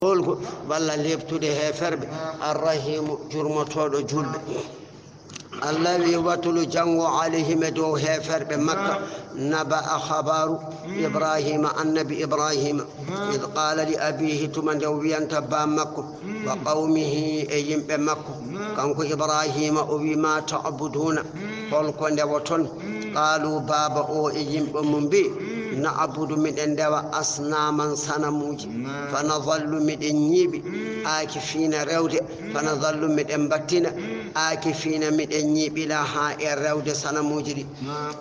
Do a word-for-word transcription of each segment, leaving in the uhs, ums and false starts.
Holko walla leɓtude heeferɓe. Arrahimu, jurmotooɗo julɓe. Allah wi, watulu, janngo, alayhim, e dow heeferɓe Makka, naba a, habaru, Ibrahima, annabi Ibrahima, id qala li abihi, tuma nde o wiyanta ba makko, wa qawmihi, e yimɓe makko. Kanko Ibrahima o wi, ma ta'buduna, holko ndewoton? Qalu, baaba o e yimɓe mum mbi, na'budu, miɗen ndewa, asnaman, sanamuuji. Fa nadallu, miɗen ñiiɓi, aakifina, rewde. Fa nadallu, miɗen mbattina, aakifina, miɗen ñiiɓi, laha, e rewde sanamuuji ɗi.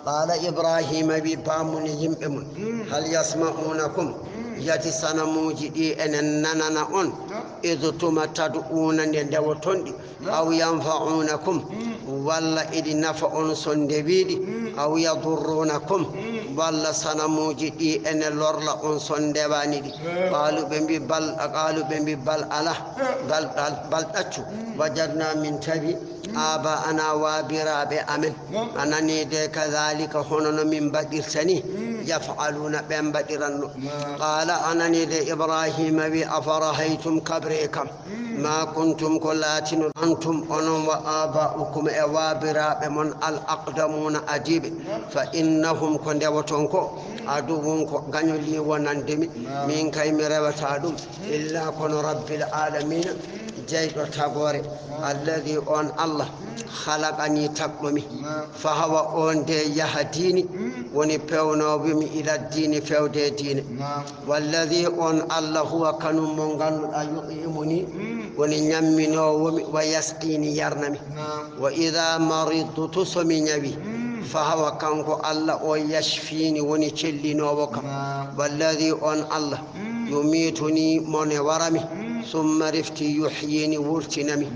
Qala Ibrahima wi, bamum e yimɓe mum, hal yasma'unakum, yati sanamuuji ɗi enen nanana on, id tuma tad'una, nde ndewoton ɗi, aw yanfa'unakum, walla iɗi nafa on son ndewiɗi, aw yadurrunakum, walla sanamuuji ɗi ene lorla on son ndewani ɗi. Qalu, ɓe mbi, bal, qalu, ɓe mbi, bal, ala, bal, bal, bal, ɗaccu, wajadna, min tawi, aba'ana, waabiraaɓe amen, a nani de, kadhalika, hono no min mbaɗirta ni, yaf'aluna, ɓen mbaɗiranno. Qala, a nani de, Ibrahima wi, afarahaytum, kabre kam, ma kuntum, ko laatino, antum, onon, wa aba'ukum, e waabiraaɓe mon, al aqdamuna, adiiɓe, fa innahum, ko ndewoton ko, aduwwun, ko gaño li wonande mi, min kay mi rewata ɗum, illa kono rabbil alamina, jeyɗo tagoore, alladhi, on Allah, khalaqani, tagɗo mi, fa hawa, on de, yahdini, woni pewnoowo mi, ila diini, fewde diine. Walladhi, on Allah, huwa, kanum mo ngannduɗaa, yut'imuni, woni ñamminoowo mi, wa yasqini, yarna mi. Wa idha maridtu, so mi ñawi, fa hawa, kanko Allah o, yashfini, woni cellinoowo kam. Walladhi, on Allah, yumituni, mo ne wara mi, summa rifti yuhyini, wurtina mi.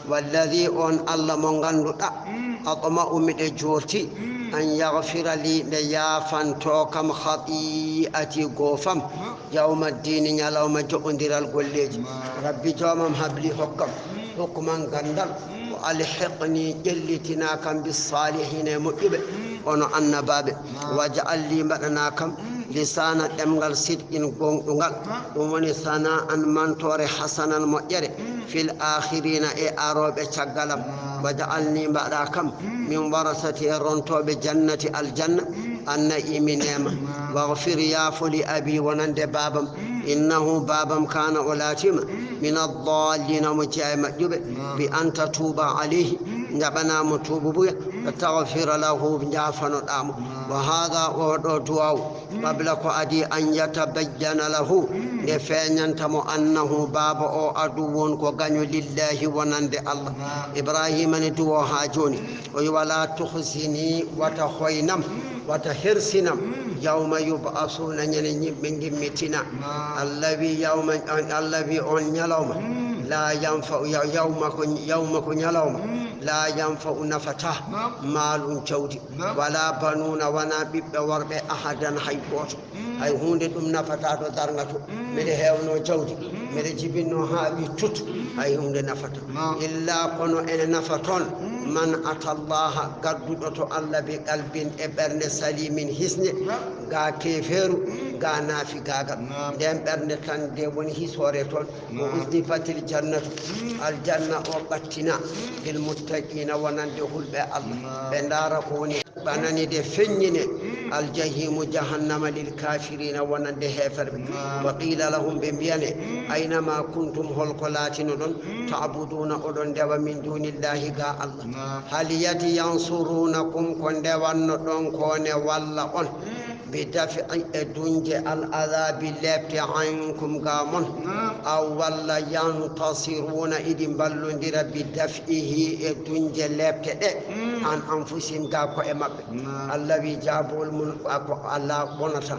Walladhi, on Allah mo ngannduɗaa, atma'u, miɗe joolti, an yaghfira li, nde yaafanto kam, khati'ati, goofam, yawma ddiini, ñalawma joɓondiral golleeji. Rabbi joomam, habli, hokkam, hukman, ganndal, wa alhiqni, ƴellitina kam, bis-saalihiina, e moƴƴuɓe, hono annabaaɓe. Waj'al li, mbaɗana kam, lisaana, ɗemngal, sidqin, gooŋɗungal, ɗum woni sana'an, mantoore, hasanan, moƴƴere, fil aakhiriina, e arooɓe caggal am. Waj'alni, mbaɗa kam, min warasati, e rontooɓe, jannati, aljanna, anna'iimi, neema. Waghfir, yaafo, li abi, wonande baabam, innahu, baabam, kaana, o laatiima, min addaalliina, mo jeyaa e maƴƴuɓe. Bi an tatuuba alayhi, njaɓanaa mo tuububuya, wa taghfira lahu, njaafanoɗaa mo. Wa haadha, oo ɗoo duwaaw, qabla, ko adii, an yatabayyana lahu, nde feeñanta mo, annahu, baaba o, aduwwun, ko gaño, lillahi, wonande Allah. Ibrahima ne duwoo haa jooni. O wi, wala tukhzini, wata hoynam, wata hersinam, yawma yub'asuna, ñande yimɓe ngimmitina. Allah wi, yawma, Allah wi, on ñalawma, la yanfa'u, yaw-, yawma ko, yawma ko ñalawma, la yanfa'u, nafata, malun, jawdi, wala banuna, wona ɓiɓɓe worɓe, ahadan, hay gooto. Hay huunde ɗum nafataa to darnga to. Miɗo heewno jawdi, miɗo jibinno haa wi tut, hay huunde nafataa. Illa kono ene nafa toon, man atallaha, gadduɗo to Allah, bi qalbin, e ɓernde, salimin, hisnde, ga keefeeru, ga naafigaagal. Nden ɓernde tan nde woni hisoore toon. Wa uzlifatil jannatu, aljanna o ɓattina, lil muttaqiina, wonande hulɓe Allah. Ɓe ndaara ko woni. Ɓanani de feññine, aljahimu, jahannama, lil kafirina, wonande heeferɓe. Wa qila lahum, ɓe mbiyane, ayna ma kuntum, holko laatinoɗon, ta'buduna, oɗon ndewa, min dunillahi, ga Allah. Hal yati yansurunakum, ko ndewannoɗon ko ne walla on, bi daf'i, e duñde, al azabi, lepte, ankum, ga mon, aw, walla, yantasiruna, iɗi mballondira, bi daf'ihi, e duñde lepte ɗe, an anfusihim, ga ko'e maɓɓe. Allah wi, jaabol mum, a ko Allah wonata.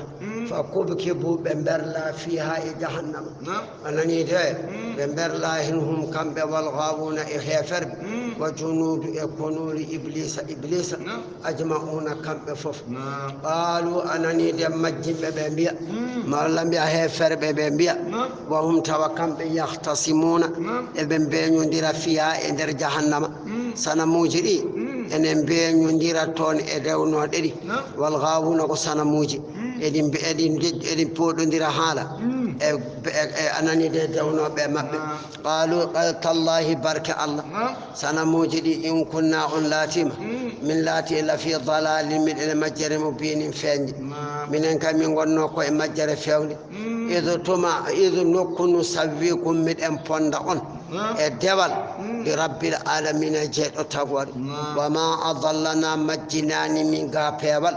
Fa kubkibu, ɓe mberla, fiha, e jahannama. A nani de? Ɓe mberla hen hum, kamɓe, wal gawuna, e heeferɓe, wa junudu, e konori iblisa, iblisa, ajmauna, kamɓe fof. Qalu, a nani de, majjimɓe ɓe mbiya, malla mbiya heeferɓe ɓe mbiya, wa hum, tawa kamɓe, yahtasimuna, eɓe mbeñodira, fiha, e nder jahannama. Sanamuuji ɗi, ene mbeñodira toon e dewnoɗe ɗi. Wal gawuna ko sanamuuji. Eɗi mbe-, eɗi ndej-, eɗi pooɗondira haala. e, e, e anani de dewnooɓe maɓɓe. Qaalu, tallahi, barke Allah, sanamuuji ɗi, in kunna, on laatima, min laati la fi dalalin, miɗen e majjere mo binin feeñde. Minen kam min ngonno ko e majjere fewde. Idu tuma, idu nokku nu sawwikum, miɗen ponda on e dewal, bi rabbil alamina, jeeɗo tagoore. Wa ma adallana, majjinaani min ga peewal,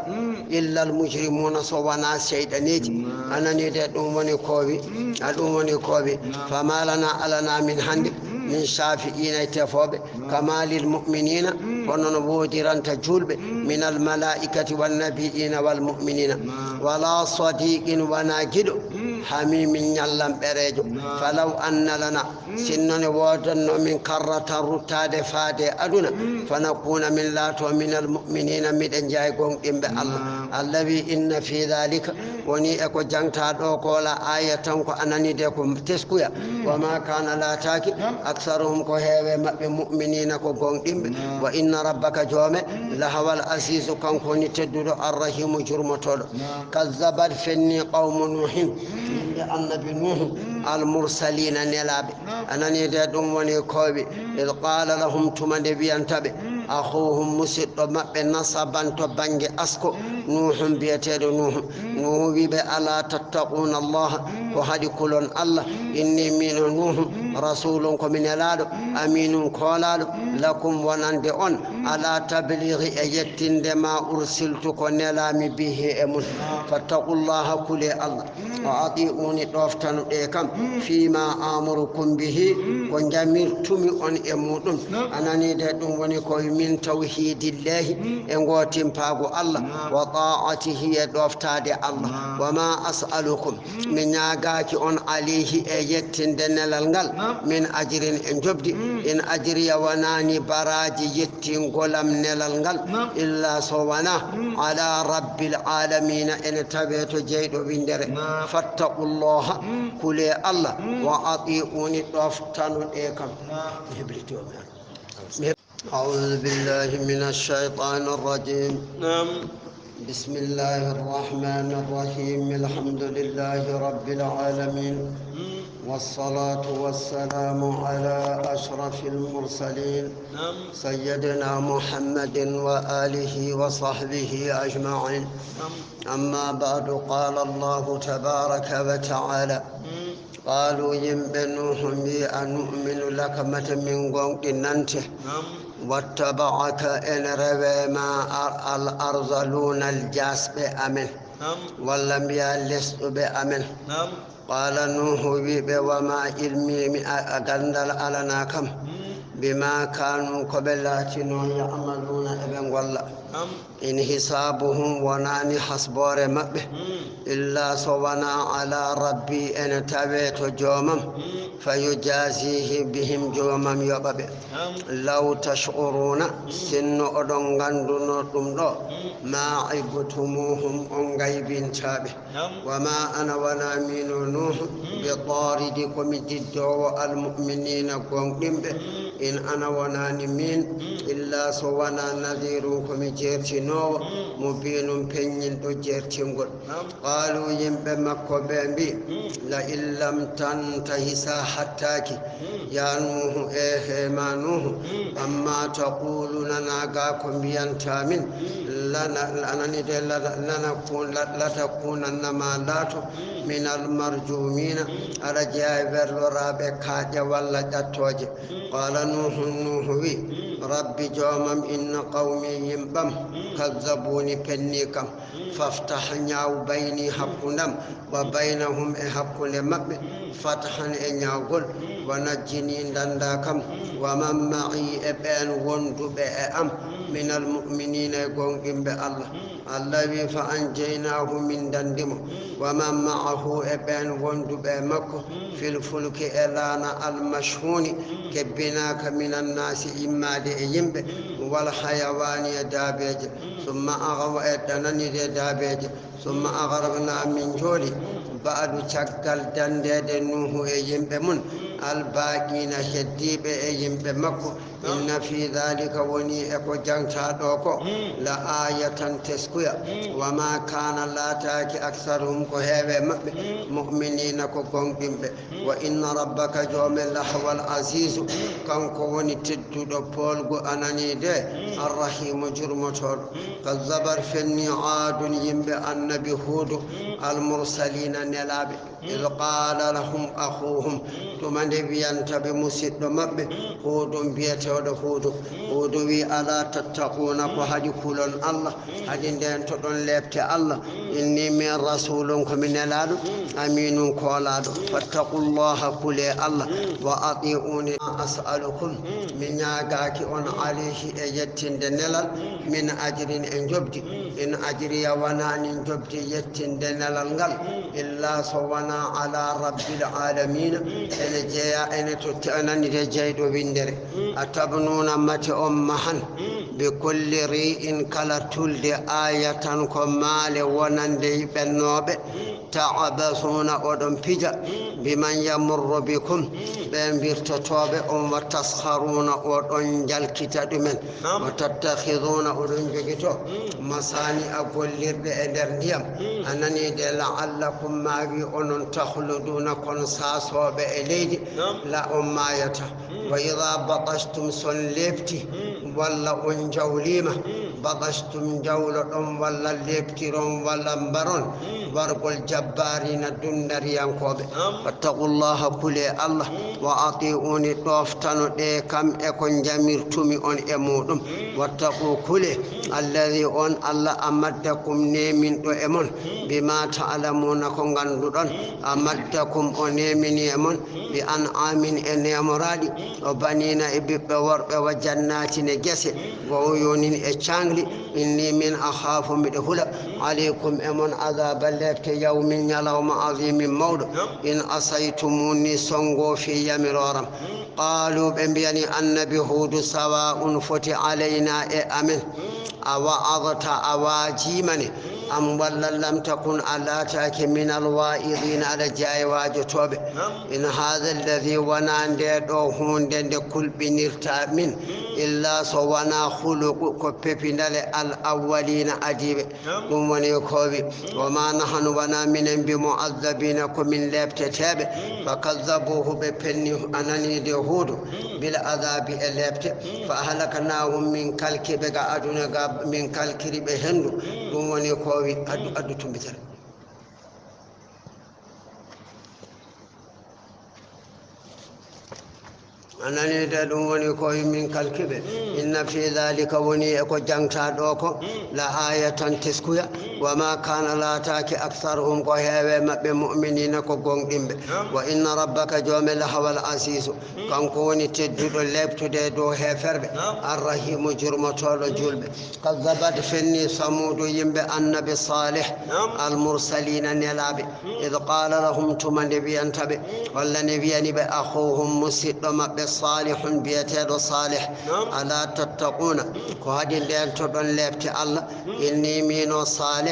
illa al mujrimuna, so wona seyɗaneeji. Anani de, ɗum woni koowi, a ɗum woni koowi. Fama lana, alana min hannde, min shafi'ina, e tefooɓe, kama lil mu'minina, kono no woodiranta juulɓe, min al malaikati wan nabiyina wal mu'minina. Wala sadiqin, wona giɗo, hamimin, ñallanɓereejo. Falaw anna lana, sinno ne woodanno min karratan, ruttaade faade aduna, fanakuna, min laato, min al mu'minina, miɗen jeya e gonɗinɓe Allah. Allah wi, inna fi dhalika, woni e ko jangta ɗo ko la ayatan, ko anani de ko teskuya. Wa ma kana, laataaki, aktharuhum, ko heewe maɓɓe, mu'minina, ko gonɗinɓe. Wa inna rabbaka, joome, lahawal azizu, kanko woni tedduɗo, arrahimu, jurmotoɗo. Kazzabat, fenni, qawmu nuhin, yimɓe annabi Nuhu, al mursalina, nelaɓe. Anani de, ɗum woni koowi. Id qala lahum, tuma nde wiyanta ɓe akhuhum, musiɗɗo maɓɓe, nasaban, to bannge asko, Nuhun, biyeteeɗo Nuhu. Nuhu wi ɓe, ala tattaquna Allah, ko haɗi kulon Allah. Inni, min o Nuhu, rasulun, ko mi nelaaɗo, aminun, koolaaɗo, lakum, wonande on, ala tablighi, e yettinde ma ursiltu, ko nelaami, bihi, e mun. Fattaqullaha, kule Allah. Wa ati'uni, ɗoftanuɗe kam, fima amurukum bihi, ko jamirtumi on e muɗum. Anani de, ɗum woni ko min tawhidillahi, e gootimpaagu Allah, wa ta'atihi, e ɗoftaade Allah. Wa ma as'alukum, mi ñaagaaki on, alayhi, e yettinde nelal ngal, min ajrin, e njoɓdi. In ajriya, wonaani baraaji yettingol am nelal ngal, illa so wona, ala rabbil alamina, ene tawe to jeyɗo winndere. Fattaqullaha, kule Allah, wa ati'uni, ɗoftanuɗe kam. Heblitoɓe. أعوذ بالله من الشيطان الرجيم. نعم. بسم الله الرحمن الرحيم. الحمد لله رب العالمين. مم. والصلاة والسلام على أشرف المرسلين. نعم. سيدنا محمد وآله وصحبه أجمعين. نعم. أما بعد، قال الله تبارك وتعالى، مم. Qaalu, yimɓe Nuuhu mbii, anu'minu laka, mate min goonɗinante, naam, wattaba'aka, ene rewe ma ar-, al arzaluuna, al jaasɓe amen, naam, walla mbiya lesɗuɓe amen. Naam. Qaala Nuuhu wii ɓe, wa maa ilmi, mi a, a ganndal alanaa kam, hmm, bimaa kaanu, ko ɓe laatinoo, ya'maluuna, eɓe ngolla. Naam. In hisaabuhum, wonaani hasboore maɓɓe, hmm, illaa so wonaa alaa Rabbii, ene tawee to Joomam, hmm, fa yujaaziihi bihim, Joomam yoɓa ɓe. Naam. Law tash'uruuna, hmm, sinno oɗon nganndunoo ɗum ɗo, hmm, maa ibtumuuhum, on ngaybintaa ɓe. Naam. Wa maa ana, wonaa miin o Nuuhu, mm, bi taaridi, ko mi diddoowo, al mu'miniina, goonɗinɓe. Mm. In ana, wonaani miin, mm, illaa so wonaa nadiirun, ko mi jeertinoowo, mm, mubiinun, peññinɗo jeertingol. Naam. Qaalu, yimɓe makko ɓe mbii, mm, la in lam tantahi, so a hattaaki, mm, yaa Nuuhu, eehey ma Nuuhu, mm, ammaa taquulu, nana gaa ko mbiyantaa min, mm, lana, anani de, lana, lana ku-, la-, latakuunanna, ma laato, mm, minal marjuumiina, mm, aɗa jeyaa e werloraaɓe kaaƴe walla ƴattooje. Mm. Qaala Nuuhu, Nuuhu wii, mm, Rabbi Joomam, inna qawmi, yimɓam, mm, kazzabuuni, pennii kam. Faftah, ñaaw, bayni, hakkundam, wa baynahum, e hakkunde maɓɓe, fathan, e ñaawgol, wa najjini, ndannda kam, wa man ma'i, e ɓeen wonduɓe e am, minal mu'miniina, e goonɗinɓe Allah. Allah wii, fa anjaynaahu, min ndanndi mo, wa man ma'ahu, e ɓeen wonduɓe e makko, fil fulki, e laana, al mashhuuni, kebbinaaka, minan naasi, immaade e yimɓe, wal hayawaani, e daabeeje. Summa aghraq-, e ɗanani de daabeeje. Summa aghraqnaa, min njooli, ba'du, caggal danndeede Nuuhu e yimɓe mum, الباقين heddiiɓe e yimɓe makko. Inna fi dhalika woni e ko jangta ɗo ko la ayatan teskuya. Wa ma kana laataaki aktharuhum ko heewe maɓɓe mu'minina ko gonɗinɓe. Wa inna rabbaka joomen la huwal azizu kanko woni tedduɗo poolgu anani de arrahimu jurmotoɗo. Kazzabat fenni aadun yimɓe annabi huudu almursalina nelaɓe. Id qala lahum akhuhum tuma nde wiyanta ɓe musiɗɗo maɓɓe huudun biyeteɗo huudu. Huudu wi ala tattaquna ko haɗi kulon allah haɗi nden to ɗon lepte allah. Inni min rasulun ko mi nelaɗo aminun kolaɗo. Fattaqullaha kule allah wa atiuni ma as'alukum mi ñaagaki on alayhi e yettinde nelal min ajrin e njobdi. In ajriya wonani njobdi yettinde nelal ngal illa so wona ala rabbil alamina ene jeeya ene totti anani de jeyɗo windere. Atabnuna mate on mahan bi kulli ri'in kala tulde ayatan ko maale wonande ɓennoɓe. Ta'abasuna oɗon pija biman yamurru bikum ɓe mbirtotooɓe on wa taskharuna oɗon njalkita ɗumen. Wa tattakhiduna oɗon jogito masani a gollirɗe e nder ndiyam. A nani de la'allakum maawi onon takhluduna kon saasooɓe e leydi. La on maayata. Wa idha batashtum son lepti walla on jawlima batashtum jawloɗon walla leptiron walla mbaron wargol jabbarina dundariyankoɓe. Fattaqullaha kule allah wa atiuni ɗoftano ɗe kam e ko jamirtumi on e muɗum. Wattaqu kule alladhi on allah amaddakum neminɗo e mon bima ta'lamuna ko ganduɗon amaddakum o nemini e mon bi an'amin e nemoraɗi o banina e ɓiɓɓe worɓe wa jannatin e gese wa uyunin e cangli. Inni min akhafu miɗo hula alaykum e mon adaba lepte yawmin ñalawma azimin mawɗo. In asaytumuni songo fi yamiroram. Qalu ɓe mbiyani annabi huudu sawa'un foti alayna e amen a wa'adta a waajimane am walla lam takun a laataake min alwa'idina aɗa jeya e waajotoɓe. In hadha alladhi wona nde ɗo hunde nde kulɓinirta min illa so wona khuluqu ko pepindale al awwalina adiɓe. Ɗum woni ko wi wa ma nahanu wona minen bi mu'azzabina ko min lepteteɓe. Fa kazzabuhu ɓe penni ananide huudu bil azabi e lepte. Fa ahlaknahum min kalkiɓe ga aduna ga min kalkiri ɓe hendu. Ɗum woni ko wi addu addu tumbitere. A nani de ɗum woni ko min kalkiɓe. Inna fi dhalika woni e ko jangta ɗo ko la ayatan teskuya. Wa ma kana laataaki aktharuhum ko heewe maɓɓe mu'minina ko gonɗinɓe. Wa inna rabbaka joome lahawal asisu kanko woni tedduɗo leptude dow heeferɓe. Arrahimu jurmotoɗo julɓe. Kazzabat fenni samudu yimɓe annabi salih almursalina nelaɓe. Id qala lahum tuma nde wiyanta ɓe walla nde wiyani ɓe akhuhum musiɗɗo maɓɓe salihun biyeteɗo salih. Ala tattaquna ko haɗi nden to ɗon lepte allah. Inni mino salih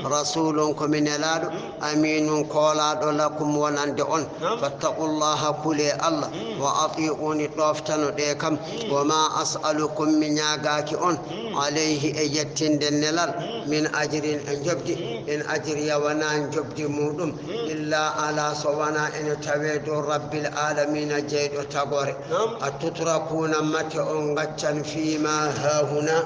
rasulun ko mi nelaɗo aminun kolaɗo lakum wonande on. Fattaqullaha kule allah wa ati'uni ɗoftano ɗe kam. Wa ma as'alukum mi ñagaki on alayhi e yettinde nelal min ajrin e njobdi. In ajriya wona njobdi muɗum illa ala so wona ene tawe dow rabbil alamina jeyɗo tagore. A tutrakuna mate on gaccan fima hahuna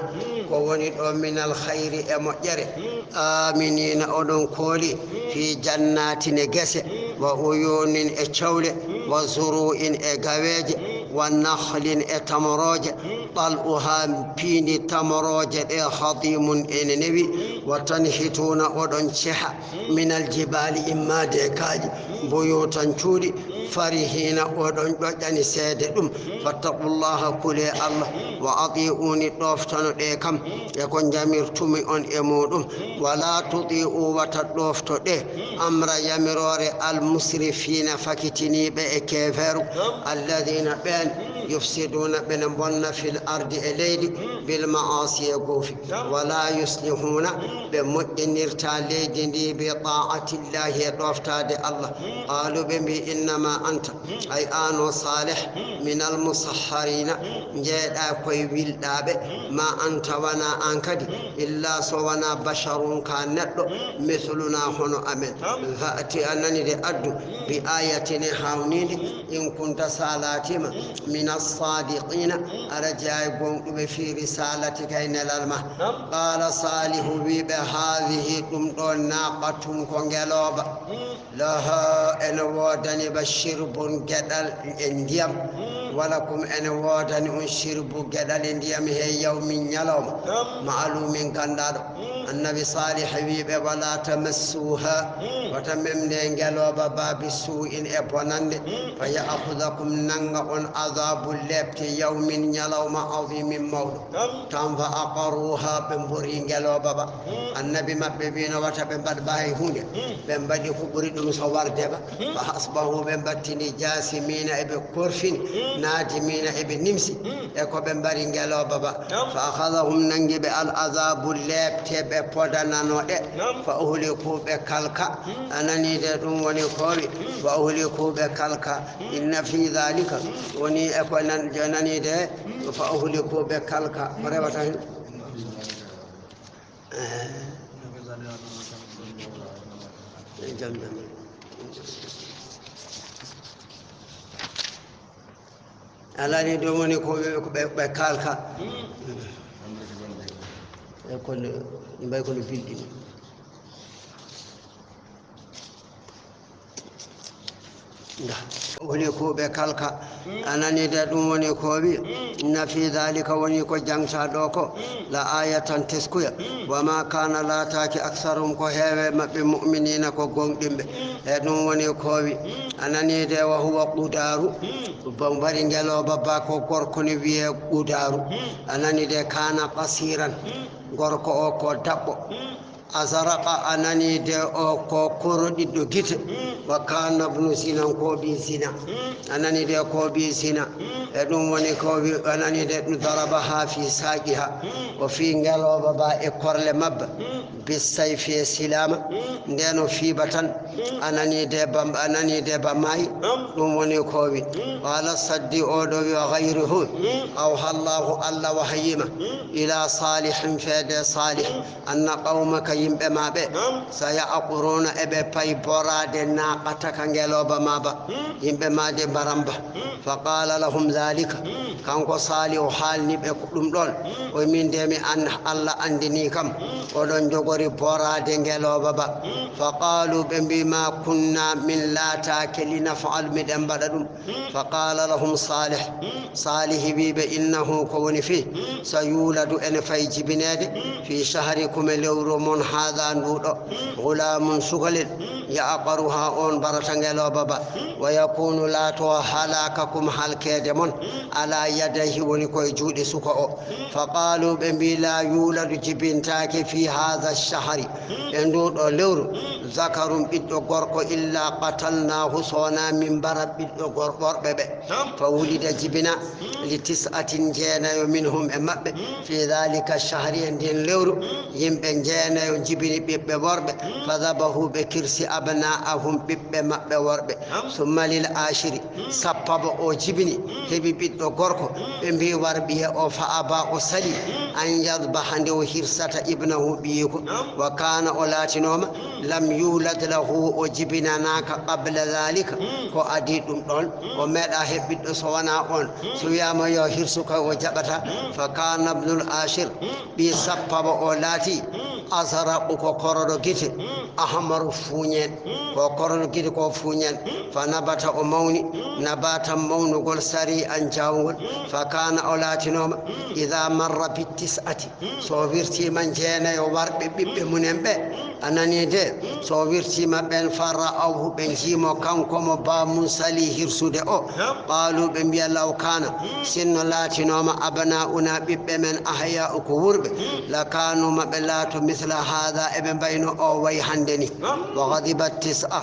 ko woni ɗo min alkhayri e moƴƴere. Aminina oɗon kooli fi jannatin e gese wa uyunin e cawle wa zuru'in e gaweje wa nakhlin e tamoroje. Tal'uha piindi tamoroje ɗe hadimun ene newi. Wa tanhituna oɗon ceha min aljibali immade kaaƴi buyutan cuuɗi. Farihina oɗon ƴoƴƴani seede ɗum. Fattaqullaha kule allah wa ati'uni ɗoftano ɗe kam e ko jamirtumi on e muɗum. Wala tuti'u wata ɗofto ɗe amra yamirore almusrifina fakitiniɓe e keferu. Alladina ɓen yufsiduna ɓene bonna fil ardi e leydi bil ma'asi e goofi. Wala yuslihuna ɓe moƴƴinirta leydi ndi bi ta'atillahi e ɗoftade allah. Qalu ɓe mbi innama anta, ay aan o Salih, min al musahharina, njeeɗa koye wilɗaaɓe, ma anta, wona aan kadi, illa so wona basharun ka neɗɗo, mithluna hono amen. Fa'ti, a nani de, addu, bi ayatin, e hawniinde, in kunta, sa laatiima, min as sadiqina, aɗa jeyaa e gonɗuɓe, fi risalatika, e nelal ma. Qala Salihu, wiiɓe, hadhihi, ɗum ɗo, naqatun, ko ngelooba. Laha, ene woodani ɓe shirbun, geɗal e ndiyam. Wala kum, ene woodani on shirbu, geɗal e ndiyam, he yawmin, ñalawma. Ma'lumin, ganndaɗo. Annabi Salih wiiɓe, wala tamassuha, wata memde ngelooba ba, bi su'in, e bonande. Fa ya'khudakum, nanga on azabu, lepte, yawmin, ñalawma, azimin, mawɗo. Tan fa aqaruha, ɓe mbori ngelooba ba. Annabi maɓɓe wiino wata ɓe mbaɗ ba hay huunde. Ɓe mbaɗi ko ɓuri ɗum so warde ba. Fa asbahu, ɓe mbattini, jasimina, eɓe korfini, nadimina, eɓe nimsi e ko ɓe mbari ngelooba ba. Fa akhadhahum, nangi ɓe, al azabu, lepte ɓe podanano ɗe. Fa uhliku, ɓe kalka. A nani de, ɗum woni ko wi. Fa uhliku, ɓe kalka. Inna fi dhalika, woni e ko nan, jo nani de, fa uhliku, ɓe kalka. Ko rewata hen? Eh. Eh, jam, jam. Alaa ni ɗum woni ko ɓe, ko ɓe, ɓe kalka. E kono, ɗi mbayi kono bilɗi ni. Nda. Woni ko ɓe kalka. A nani de, ɗum woni ko wi. Inna fi dhalika, woni ko jangta ɗo ko, la ayatan, teskuya. Wa ma kana, laataaki, aktharuhum, ko heewe maɓɓe, mu'minina, ko gonɗinɓe. E ɗum woni ko wi. A nani de, wa huwa Qudaru. Bon, bari ngelooba ba ko gorko ni wiye Qudaru. A nani de, kana qasiran. Gorko o ko daɓɓo. Azaraqa, a nani de, o ko koroɗiɗɗo gite. Wa kana ibnu zinan, ko ɓi zina. A nani de, ko ɓi zina. E ɗum woni ko wi, a nani de, ɗum daraba ha fi saqiha. O fi ngelooba ba e korle mabba. Bi sayfi, e silama. Nden o fiiba tan. A nani de ba, a nani de ba maayi. Ɗum woni ko wi. Qala Saddi, o ɗo wi, ghayruhu. Awha Allahu, Allah wahayima. Ila Salihin, feede Salih. Anna qawmaka, yimɓe ma ɓe, saya'quruna, eɓe pay boraade, naqataka, ngelooba ma ba, yimɓe ma de mbaran ba. Fa qala lahum dhalika, kanko Salihu haalni ɓe ko ɗum ɗon, o min de mi an, Allah andini kam, oɗon jogori boraade ngelooba ba. Fa qalu, ɓe mbi, ma kunna, min laataake, li naf'al, miɗen mbaɗa ɗum. Fa qala lahum Salih, Salih wi ɓe, innahu, ko woni fii, sa yuladu, ene fay jibineede, fi shahrikum, e lewru mon, haada, ndu ɗo, gulamun, sukalel, ya'qaruha, on barata ngelooba ba, wa yakunu, laato, halakakum, halkeede mon, ala yadayhi, woni koye juuɗe suka o. Fa qalu, ɓe mbi, la yuladu, jibintaake, fi haada shahri, e ndu ɗo lewru, zakarun, ɓiɗɗo gorko, illa qatalnahu, so wona min mbara ɓiɗɗo gor-, worɓe ɓe. Fa wulida, jibina, li tis'atin, jeenayo, minhum, e maɓɓe, fi dhalika shahri, e ndin lewru, yimɓe jeenayo jibini ɓiɓɓe worɓe, fa dhabahu, ɓe kirsi, abna'ahum, ɓiɓɓe maɓɓe worɓe, summa lil ashiri, sappaɓo o jibini, heɓi ɓiɗɗo gorko, ɓe mbi, war ɓiye o, fa aba, o sali, an yadhbaha, nde o hirsata, ibnahu, ɓiyiiko, wa kana, o laatinooma, lam yulad lahu, o jibinanaaka, qabla dhalika, ko adii ɗum ɗon, o meeɗa heɓ ɓiɗɗo so wonaa on. So wiyaama yo hirsu kay, o jaɓata. Fa kana ibnul ashir, ɓii sappaɓo o laati, azraqu, ko koroɗo gite, ahmaru, fuuñen, ko koroɗo gite ko fuuñen. Fa nabata, o mawni, nabatan, mawnugol, sari'an, jaawngol. Fa kana, o laatinooma, idha marra bit tis'ati, so wirtiima jeenayo warɓe ɓiɓɓe munen ɓe, a nanii de, so wirtiima ɓen, fa ra'awhu, ɓe njiimo kanko mo baa mun salii hirsude o, qaalu, ɓe mbiya, law kaana, sinno laatinooma, abnaa'unaa, ɓiɓɓe men, ahya'u, ko wuurɓe, la kaanu, ma ɓe laato, misla haadha, eɓe mbayno o way hannde ni. Wa ghadiba tis'a,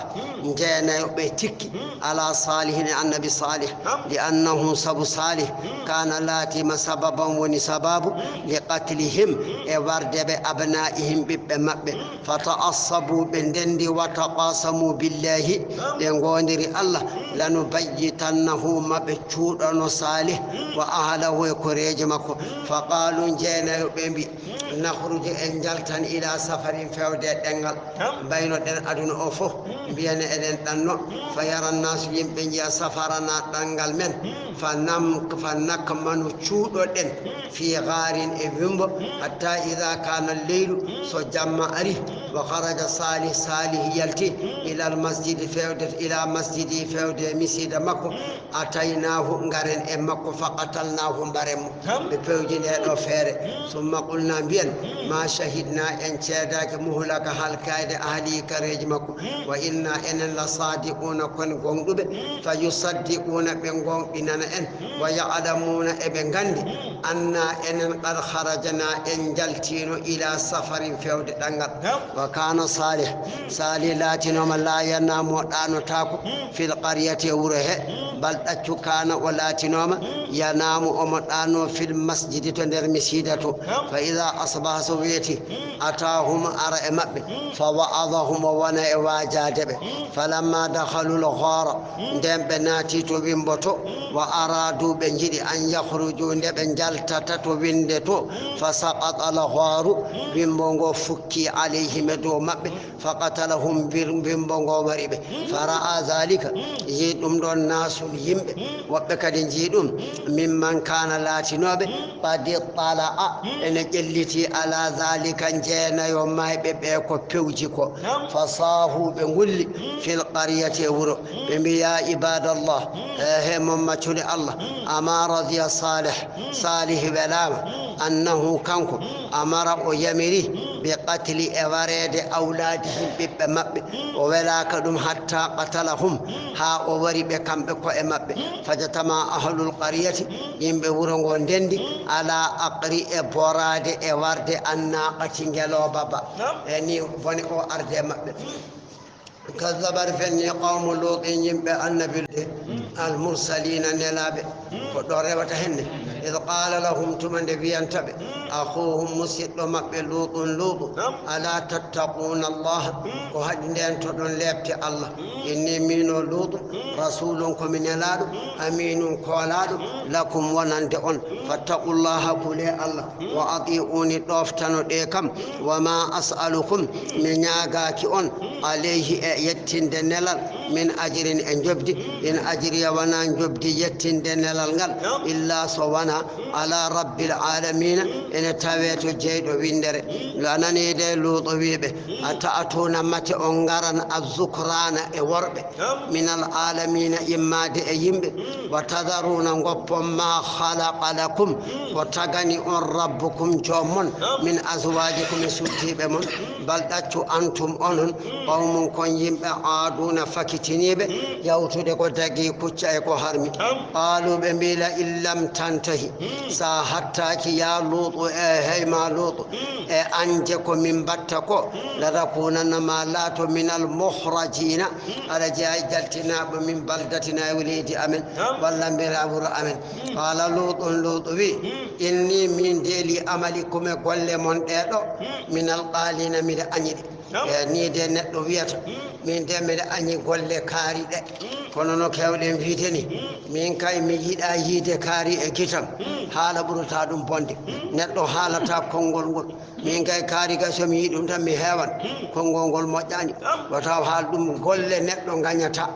jeenayo ɓe tikki ala Salihin, e Annabi Salih, li annahu, sabu Salih, kana, laatiima, sababan, woni sababu, li qatlihim, e warde ɓe, abna'ihim, ɓiɓɓe maɓɓe. Fa ta'assabu, ɓe ndendi, wa taqasamu billahi, ɓe ngoondiri Allah, لنبيتنه, maɓe cuuɗano Salih wa ahlahu e koreejo makko. فقالوا, jeenayo ɓe mbi, نخرج, en njaltan, إلى سفر, fewde ɗemngal. Mbaynoɗen aduna o fof, mbiyane eɗen ɗanno. فيرى الناس, yimɓe njiya, سفرنا, ɗemngal men. فنم-, فنكمن, cuuɗoɗen. في غار, e wimbo. حتى إذا كان الليل, so jamma ari. وخرج صالح, Salih yalti. إلى المسجد, fewde, إلى مسجده, fewde misiida makko. أتيناه, ngaren e makko. فقتلناه, mbaren mo. Ɓe pewji nde ɗo feere. ثم قلنا, mbiyen, ما شهدنا, en ceedaaki, مهلك, halkayde, أهله, koreejo makko. وإنا, enen, لصادقون, kon gonɗuɓe. فيصدقون, ɓe gonɗinana en. ويعلمون, eɓe nganndi, أنا, enen, قد خرجنا, en njaltiino, إلى سفر, fewde ɗemngal. وكان صالح, Salih laatinooma, لا ينام, o ɗaanotaako, في القرية, e wuro he, بل, ɗaccu, كان, o laatinooma, ينام, omo ɗaanoo, في المسجد, to nder misiida to. فإذا أصبح, so weeti, أتاهم, ara e maɓɓe, فوعظهم, o wona e waajaade ɓe. فلما دخلوا الغار, nden ɓe naati to wimbo to, وأرادوا, ɓe njiɗi, أن يخرجوا, nde ɓe njaltata to winde to, فسقط الغار, wimbo ngo fukkii, عليهم, e dow maɓɓe, فقتلهم, wir-, wimbo ngo wari ɓe. فرأى ذلك, yii ɗum ɗon, ناس, yimɓe, woɓɓe kadi njii ɗum, ممن كان, laatinooɓe, قد اطلع, ene ƴelliti, على ذلك, jeenayo maayɓe ɓe ko pewji ko. فصاحوا, ɓe ngulli, في القرية, e wuro, ɓe mbi, يا عباد الله, e he mon maccuɗe Allah, أما رضي صالح, Salih welaama, أنه, kanko, أمر, o yamiri, بقتل, e wareede, أولادهم, ɓiɓɓe maɓɓe, o welaaka ɗum, حتى قتلهم, haa o wari ɓe kamɓe ko'e maɓɓe. فاجتمع أهل القرية, yimɓe wuro ngo ndenndi, على أقر, e boraade, e warde, الناقة, ngelooba ba. E ni bone o arde e maɓɓe. كذبت, fenni, قوم لوط, yimɓe Annabi Luutu, المرسلين, nelaaɓe. Ko ɗo rewata henne. إذ قال لهم, tuma nde wiyanta ɓe أخوهم, musiɗɗo maɓɓe, لوط, Luutu, ألا تتقون الله, ko haɗi ndentoɗon leepte Allah? إني, miin o Luutu, رسول, ko mi nelaaɗo, أمين, koolaaɗo, لكم, wonande on. فاتقوا الله, kulee Allah, وأطيعوني, ɗoftanoɗee kam. وما أسألكم, mi ñaagaaki on, عليه, e yettinde nelal, من أجر, e njoɓdi, إن أجري, wonaa njoɓdi yettinde nelal ngal, إلا, so wonaa, على رب العالمين, ene tawee to Jeyɗo winndere. A nanii de, Luutu wii ɓe, أتأتون, mate on ngaran, الذكران, e worɓe, من العالمين, immaade e yimɓe, وتذرون, ngoppon, ما خلق لكم, ko tagani on, ربكم, joom mon, من أزواجكم, e suddiiɓe mon. بل, ɗaccu, أنتم, onon, قوم, kon yimɓe, عادون, fakitiniiɓe, yawtude ko dagii, kucca e ko harmi. قالوا, ɓe mbii, لئن لم تنته, so a hattaaki, يا لوط, e hey maa Luutu, e an je ko min mbaɗta ko, لتكونن, ma laato, من المخرجين, aɗa jeyaa e jaltinaaɓe, من بلدتنا, e leydi amen, walla mbela wuro amen. قال لوط, Luutu wii, إني, miin de, لعملكم, e golle mon ɗee ɗo, من القالين, miɗa añi ɗe. E nii de neɗɗo wiyata, miin de mbiɗa añi golle kaari ɗe. Kono no keewɗen wiyde ni, miin kay mi yiɗaa yiide kaari e gitam. Haala ɓurata ɗum bonde. Neɗɗo haalata konngol ngol. Miin kay kaari kay so mi yii ɗum tan mi heewan. Konngol ngol moƴƴaani. Wata o haal ɗum golle neɗɗo ngañata.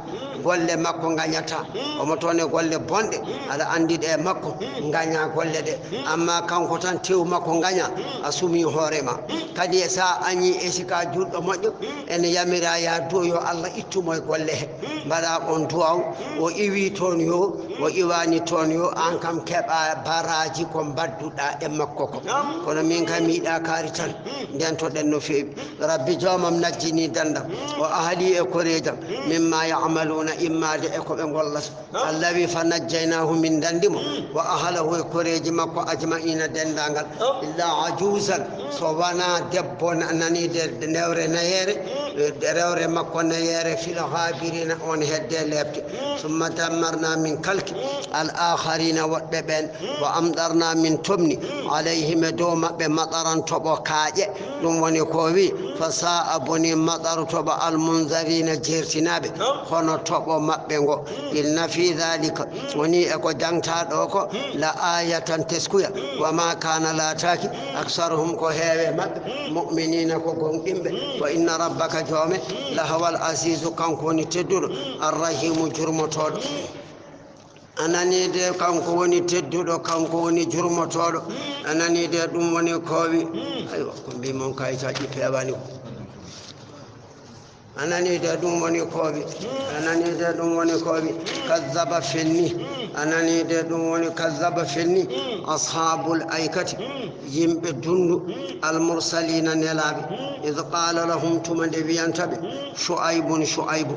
Golle makko ngañata. Omo toon e golle bonɗe. Aɗa anndi ɗe makko ngaña golle ɗe. Amma kanko tan tew makko ngaña. A sumi hoore ma. Kadi e sa añi e sika juɗɗo moƴƴo, ene yamira ya du'o yo Allah ittu mo e golle he. Mbaɗa on du'aw, o iwi toon yo, o iwani toon yo, an kam keɓa baraji ko mbadduɗa e makko ko. Kono min kam mi yiɗa kaari tan, ndentoɗen no feewi. Rabbi joomam najjini dandam, o ahli e koreejam, mimma ya'maluna immade e ko ɓe ngollata. Allawi fa najjaynahu min dandi mo, wa ahlahu e koreeji makko ajma'ina dendangal. Illa ajuzan, so wana debbo na-, nani de, de newre nayere, eh, de rewre makko nayere fil ghabirina on hedde lebte. Summa dammarna min kalki al akharina woɗɓe ɓen, wa amdarna min tomni alayhim e dow maɓɓe mataran toɓo kaaƴe. Ɗum woni ko wi, Fa sa'a boni mataru toɓo almunzarina jertinaɓe, hono toɓo maɓɓe ngo. Inna fi dhalika, woni e ko jangta ɗo ko, la ayatan teskuya. Wa ma kana lataki, aksaruhum ko heewe maɓɓe, mu'minina ko gonɗinɓe. Wa inna rabbaka joome, lahawal azizu kanko woni tedduɗo, arrahimu jurmotoɗo. A nanii de, kanko woni tedduɗo, kanko woni jurmotooɗo. A nanii de, ɗum woni koowi. Aywa, ko mbii mon kay, so a ƴippii a wani ko. A nanii de, ɗum woni koowi. A nanii de, ɗum woni koowi. Kazzaba fenni. A nanii de, ɗum woni kazzaba fenni. Ashaabul aikati. Yimɓe dundu, al-mursalina, nelaaɓe, id qala lahum, tuma nde wiyanta ɓe, Shu'aybun, Shu'aybu.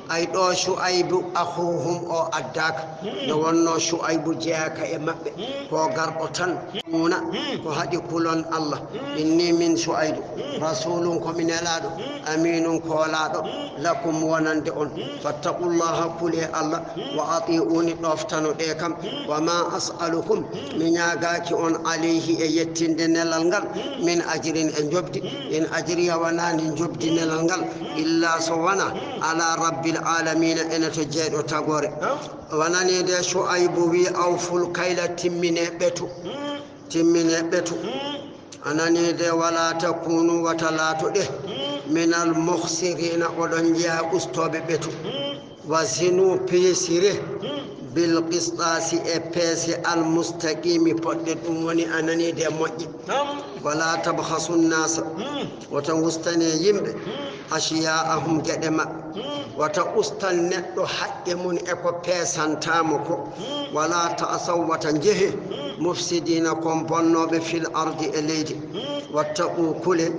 Ay ɗo Shu'aybu akhuhum o addaka. Nde wonno Shu'aybu jeyaka e maɓɓe, ko garɗo tan. Una, ko haɗi kulon Allah. Inni min Shu'aybu, rasulun ko mi nelaaɗo, aminun koolaaɗo, lakum wonande on. Fattaqullaha, kule Allah, wa ati'uni, ɗoftano ɗe kam. Wa ma as'alukum, mi ñaagaaki on, alayhi, e yettinde nelal ngal, min ajrin, e njoɓdi. In ajriya, wonaa ni njoɓdi nelal ngal, illa so wonaa ala rabbil alamina, ene to jeyɗo tagore. Wonani de Shu'aybu wi, awful kayla, timmine ɓetu. Timmine ɓetu. A nanii de, wala takunu, wata laatoɗe, minal mukhsirina, oɗon jeya ustooɓe ɓetu. Wa zinu, peesire, bil qisṭaasi, e peese, al mustaqiimi, poɗɗe, ɗum woni a nanii de moƴƴe. Wala tabkhasu nnaasa, wata ustane yimɓe, ashiya'ahum, geɗe maɓɓe. Wata ustan neɗɗo haqqe mum e ko peesantaa mo ko. Wala ta'saw, wata njehe, mufsidiina, kon bonnooɓe, fil ardi, e leydi. Wattaqu, kule,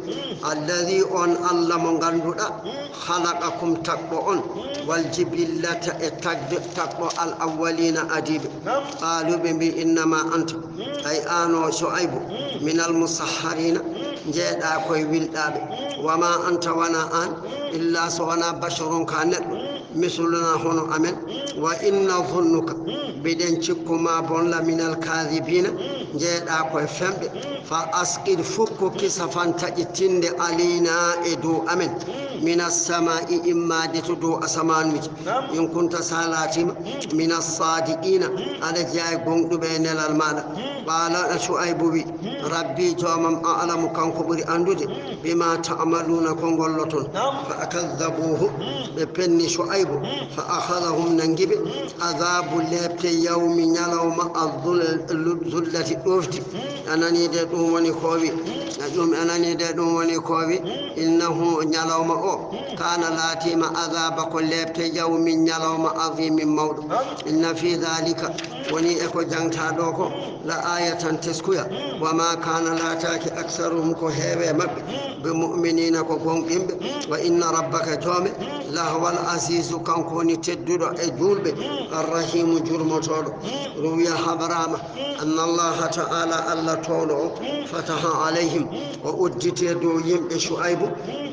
alladhi, on Allah mo ngannduɗaa, khalaqakum, tagɗo on, wal jibillata, e tagde, tagɗo al awwaliina, adiiɓe. Qaalu, ɓe mbi, innama anta, ay aan o Shu'aybu, minal musahhariina, njeeɗaa koye wilɗaaɓe. Wa ma anta, wonaa aan, illa so wonaa basharun, ka neɗɗo, misluna, hono amen. Wa in nazunnuka, mbiɗen cikku ma bon, la minal kaadhibiina, njeeɗaa koye femɓe. Fa asqit, fukku, kisafan, taƴitinde, alaynaa, e dow amen, minas samaa'i, immaade to dow asamaanuuji. In kunta, so a laatiima, minas saadiqiina, aɗa jeyaa e gonɗuɓe e nelal maaɗa. Qaala, Shu'aybu wi, rabbi, joomam, a'lamu, kanko ɓuri anndude, bima ta'maluuna, ko ngolloton. Fa kaddabuuhu, ɓe penni Shu'aybu, fa akhadhahum, nanngi ɓe, adhaabu, leepte, yawmi, ñalawma, adh-dhullati, ɗoofdi. A nanii de, ɗum woni koowi. Ɗum a nanii de, ɗum woni koowi. Innahu, ñalawma o, kaana, laatiima, adhaaba, ko leepte, yawmin, ñalawma, adhiimin, mawɗo. Inna fii dhaalika, woni e ko jangtaa ɗo ko, la aayatan, teskuya. Wa maa kaana, laataaki, aksaruhum, ko heewe maɓɓe, bi mu'miniina, ko gonɗinɓe. Wa inna rabbaka, joome, lahuwal aziizu, kanko woni tedduɗo e juulɓe, arrahiimu, jurmotooɗo. Ruwiya, haɓraama, anna Allaha ta'ala, Allah toowɗo o, fataha alayhim, o udditi dow yimɓe Shu'aybu,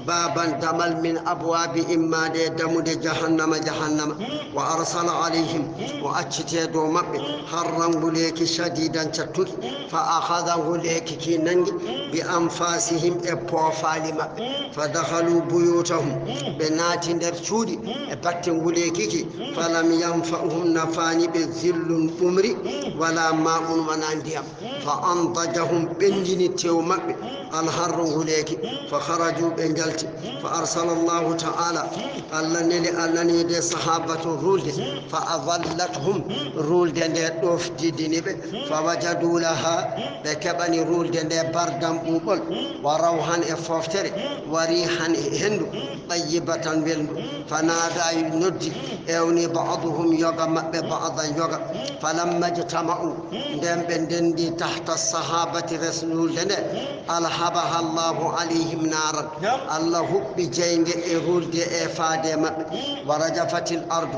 baaban, damal, min abwaabi, immaade e dammuɗe jahannama, jahannama. Wa arsala alayhim, o acciti dow maɓɓe harran, nguleeki, shadiidan, cattuki. Fa akhadha, nguleeki ki nanngi, bi anfasihim, e poofaali maɓɓe. Fa dakhalu buyutahum, ɓe naati nder cuuɗi e batte nguleeki ki. Falam yanfa'uhum, nafaani ɓe, zillun, ɓumri, wala ma'un, wonaa ndiyam. Fa andajahum, ɓenndini tew maɓɓe, alharru, nguleeki. Fa kharaju, ɓe njalti. Fa arsala Allahu ta'ala, Allah neli, a nanii de, sahabatun, ruulde. Fa adhallathum, ruulde nde ɗoofdidini ɓe. Fa wajadu laha, ɓe keɓani ruulde nde, bardan, ɓuuɓol, wa rawhan, e fooftere, wa rihan, e henndu, tayyibatan, welndu. Fa naada, noddi, ewni, ba'duhum, yoga maɓɓe, ba'dan, yoga. Falamma ijtama'u, nden ɓe ndenndi, tahta sahabati, les ruulde nde, alhabaha Allahu alayhim naaran. Allah huɓɓi jeynge e ruulde e faade maɓɓe. Wa rajafatil ardu,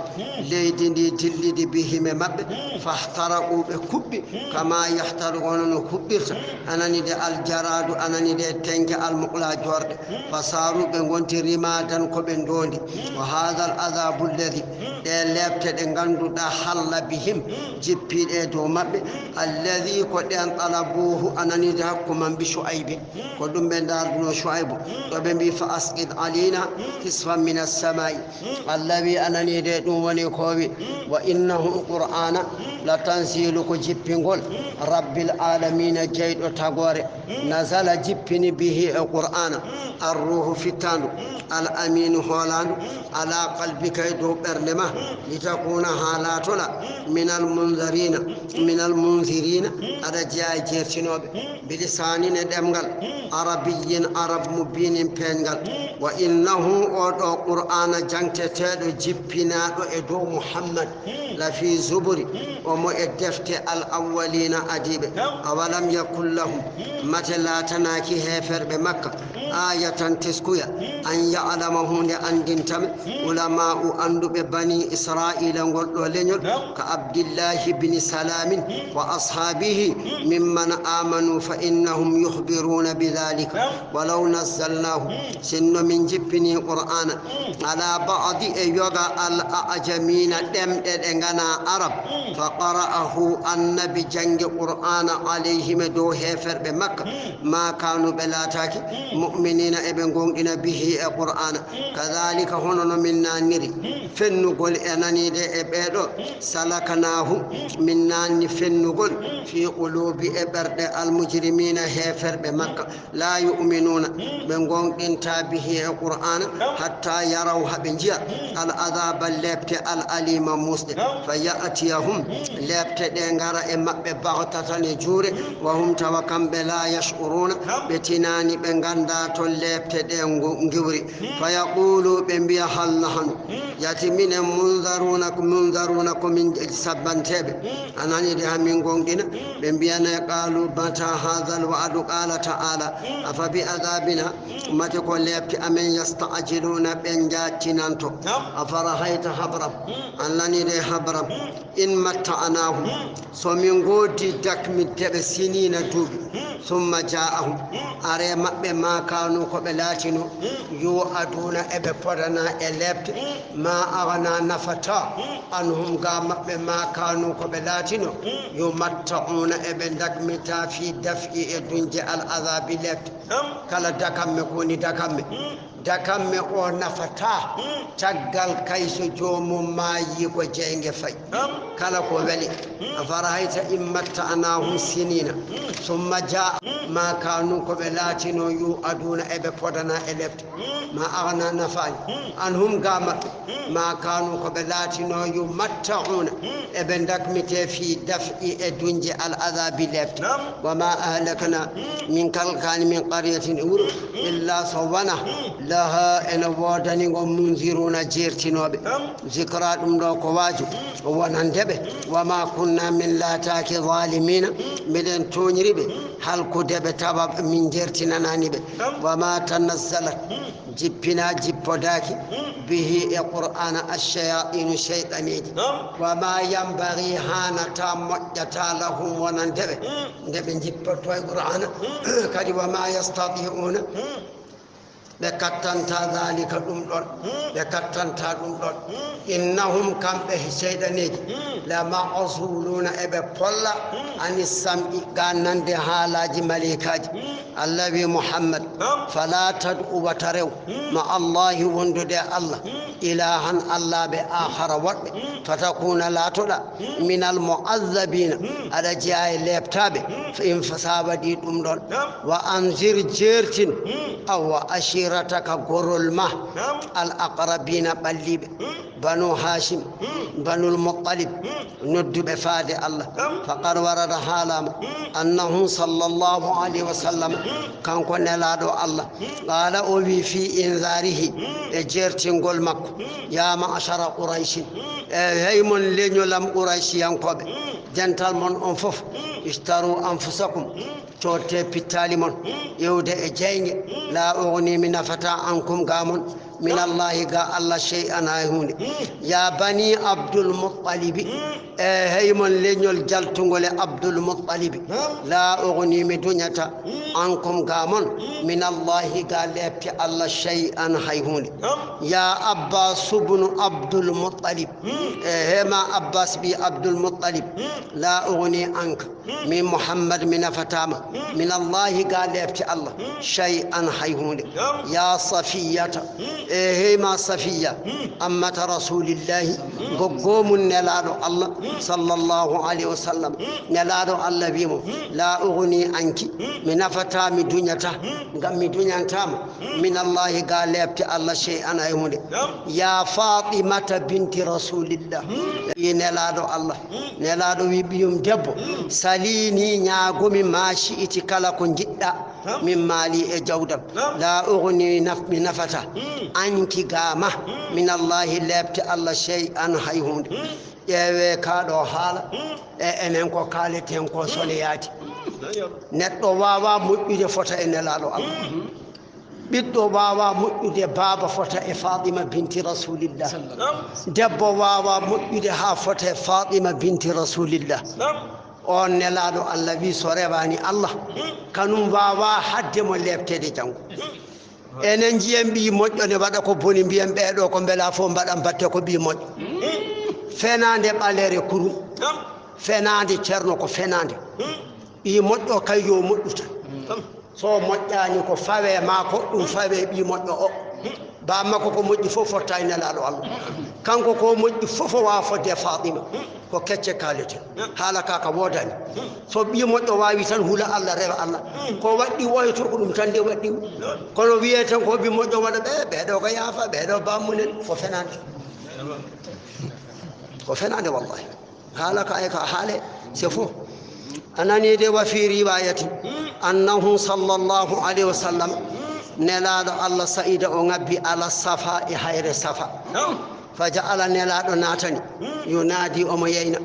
leydi ndi dillidi, bihim, e maɓɓe. Fahtaraqu, ɓe kuɓɓi, kama yahtaraqu, hono no huɓɓirta, a nanii de, aljaraadu, a nanii de, tenke, almuqla, joorɗe. Fa saaru, ɓe ngonti, rimadan, ko ɓe ndoondi. Wa haadal adaabu alladi, ɗe leepte ɗe ngannduɗaa, halla bihim, jippiiɗe e dow maɓɓe, alladi, ko ɗen, talabuuhu, a nanii de, hakku man bi Shu'aybin, Ko ɗum ɓe ndaarduno Shu'aybu, ɗo ɓe mbi, "Fa asqit alaina kisfan min as-samai." Allah wi, "A nani de, ɗum woni ko wi, wa innahu qur'ana la tanzilu, ko jippingol Rabbil alamina, jeyɗo tagore, nazala, jippini, bihi, e qur'ana, ar-ruhu, fittandu, al aminu, hoolandu, ala qalbika, e dow ɓernde ma, litakuna, haa laatoɗa, minal munzirina, minal munzirina, aɗa jeya e jeertinooɓe, bilisaanin, e ɗemngal, arabiyyin, arab, mubiinin, peeñngal. Wa innahu, oo ɗoo qur'aana jangteteeɗo, jippinaaɗo e dow Muhammad, la fi zuburi, omo e defte al awwaliina adiiɓe. Awalam yakun lahum, mate laatanaaki heeferɓe Makka, aayatan, teskuya, an ya'lamahu, nde anndinta ɓe, ulamaa'u, annduɓe bani Israa'iila, ngol ɗoo leñol, ka Abdillahi bini Salaamin wa ashaabihi mimman aamanu fa innahum yukhbiruuna bi dhalika. Walaw nazzalnaahu, sinno min jippini Qur'aana, ala ba'di, e yoga, al a'jamiina, ɗemɗe ɗe nganaa Arab, fa qara'ahu, annabi janngi Qur'aana, alayhim, e dow heeferɓe Makka, ma kaanu, ɓe laataaki, mu'miniina, eɓe ngoonɗina, bihi, e Qur'aana. Kadhalika, hono no min naanniri fennugol e naniiɗe e ɓee ɗoo, salaknaahu, min naanni fennugol, fi quluubi, e ɓerɗe, al mujrimiina, heeferɓe Makka. La yu'minuuna, ɓe ngoonɗintaa, bihi, e Qur'aana, hatta yaraw, haa ɓe njiya, al adhaaba, lepte, al aliima, muusɗe. Fa ya'tiyahum, lepte ɗe ngara e maɓɓe, baghtatan, e juure, wa hum, tawa kamɓe, la yash'uruuna, ɓe tinaani, ɓe nganndaa to lepte ɗe ngu-, ngiwri. Fa yaqulu, ɓe mbiya, hal nahnu, yati minen, munzaruna, munzaruna, ko min sabbanteeɓe? A nani de, haa min ngoonɗina? Ɓe mbiyane, qalu, mata hadha al wa'du? Qala ta'ala, afa bi adhabina, mate ko lepte amen, yasta'jiluna, ɓe njaaccinanto? Afara'ayta, habram, a nani de, habram, in matta'nahum, so min ngoodi dakmitde ɓe, siniina, duuɓi, summa ja'ahum, are maɓɓe, ma kaanu, ko ɓe laatino, yu'aduna, eɓe podana e lepte, ma aghna, nafata, anhum, ga maɓɓe, ma kaanu, ko ɓe laatino, yumatta'una, eɓe dakmita, fi daf'i, e duñde, al adhabi, lepte. Kala dakamme ko woni dakamme, dakamme o nafataa caggal kay so joomum maayi ko jeynge fayi. Kala ko weli. Afara'ayta in matta'nahum sinina, summa jaa, ma kaanu, ko ɓe laatino, yu'aduna, eɓe podana e lepte. Ma aghna, nafaani, anhum, ga maɓɓe, ma kaanu, ko ɓe laatino, yumatta'una, eɓe dakmite, fi daf'i, e duñde, al adhabi, lepte. Wa ma ahlakna, min kalkaani, min qaryatin, e wuro, illa so wona, laha, ene woodani ngo, munziruna, jeertinooɓe. Zikra, ɗum ɗo ko waaju wonande ɓe. Wa ma kunna, min laataaki, zalimina, miɗen tooñri ɓe, halkude ɓe, tawa min jeertinanaani ɓe. Wa ma tanazzalat, jippina, jippodaaki, bihi, e Qur'aana, ash-shayaatinu, seyɗaneeji. Wa ma yanbaghi, haanata, moƴƴata, lahum, wonande ɓe, nde ɓe jippotoo e Qur'aana. Kadi, wa ma yastati'una, ɓe kattanta dhalika, ɗum ɗon, ɓe kattanta ɗum ɗon. Innahum, kamɓe seyɗaneeji, la ma'zuluna, eɓe polla, ani sam'i, ga nande haalaaji maleykaaji. Allah wi Muhammad, fala tad'u, wata rew, ma Allahi, wondude e Allah, ilahan, allaaɓe, akhara, woɗɓe, fatakuna, laatoɗa, minal mu'azzabina, aɗa jeya e leeptaaɓe, fa in, fa sa waɗi ɗum ɗon. Wa anzir, jeertin, awa, ashirataka, gorol ma, al aqrabina, ɓalliiɓe, banu Hashim, banul Muttalib, nodduɓe faade Allah. Faqad warada, haalama, annahu, sallallahu alayhi wa sallam, kanko nelaaɗo Allah, qala, o wi, fi inzarihi, e jeertingol makko, ya ma'shara Qurayshin, e hey mon leñolam Qurayshiyankooɓe, dental mon on fof, ishtaru anfusakum, coodte pittaali mon, iwde e jeynge, la ughni, mi nafataa, ankum, ga mon, من الله ga Allah شيئا hay huunde. يا بني عبد المطلب, e hey mon leñol jaltungol e Abdul Muttalibi. La أغني mi duñata, عنكم ga mon, من الله ga lepte Allah شيئا hay huunde. يا عباس بن عبد المطلب, e hey ma Abbas ɓii Abdul Muttalib, لا أغني عنك, min Muhammad mi nafataama, من الله ga lepte Allah, شيئا hay huunde. يا صفية, e hey ma Safiya, عمة رسول الله, goggo mum Nelaaɗo Allah, صلى الله عليه وسلم, Nelaaɗo Allah wii mo, لا أغني عنك, mi nafataa, mi duñataa, ngam mi duñantaa ma, من الله ga lepte Allah, شيئا hay huunde. يا فاطمة بنت رسول الله, ɓii Nelaaɗo Allah, Nelaaɗo wii ɓiyum debbo, سليني, ñaagomi, ما شئت, kala ko njiɗɗa, من مالي e jawdam. لا أغني naf-, mi nafataa, عنك ga ma, من الله lepte Allah, شيئا hay huunde. Ƴeewee kaa ɗoo haala, e enen ko kaaleten ko soneyaade. Neɗɗo waawaa moƴƴude fota e Nelaaɗo Allah. Ɓiɗɗo waawaa moƴƴude baaba fota e Faatima binti Rasuulillah. Debbo waawaa moƴƴude haa fota e Faatima binti Rasuulillah. Oon Nelaaɗo Allah wii so rewaani Allah, kanum waawaa haɗde mo leepteede janngo. Enen njiyen ɓii moƴƴo ne waɗa ko boni, mbiyen ɓee ɗoo ko mbelaa fof mbaɗa mbatte ko ɓii moƴƴo. Fenaande ɓaleere kurum. Fenaande ceerno ko fenaande. Ɓii moƴƴo kay yo moƴƴu tan. So moƴƴaani ko fawee maa ko ɗum fawee ɓii moƴƴo o. Baa makko ko moƴƴi fof fotta e Nelaaɗo Allah. Kanko ko moƴƴi fof o waawaa fodde e Faatima. Ko kecce kaaleten. Haala ka ka woodaani. So ɓii moƴƴo waawi tan hula Allah, rewa Allah. Ko waɗɗi oya to ko ɗum tan nde waɗɗi. Kono wiyee tan ko ɓii moƴƴo waɗa ɓe, ɓee ɗoo ko yaafa, ɓee ɗoo bammunen. Ko fenaande. Ko fenaande wallahi. Haala ka e ka haale, c'est faux. A nanii de, وفي رواية أنه صلى الله عليه وسلم, Nelaaɗo Allah صعد o ŋabbi على الصفا e hayre Safa. فجعل Nelaaɗo naatani, ينادي omo yeyna,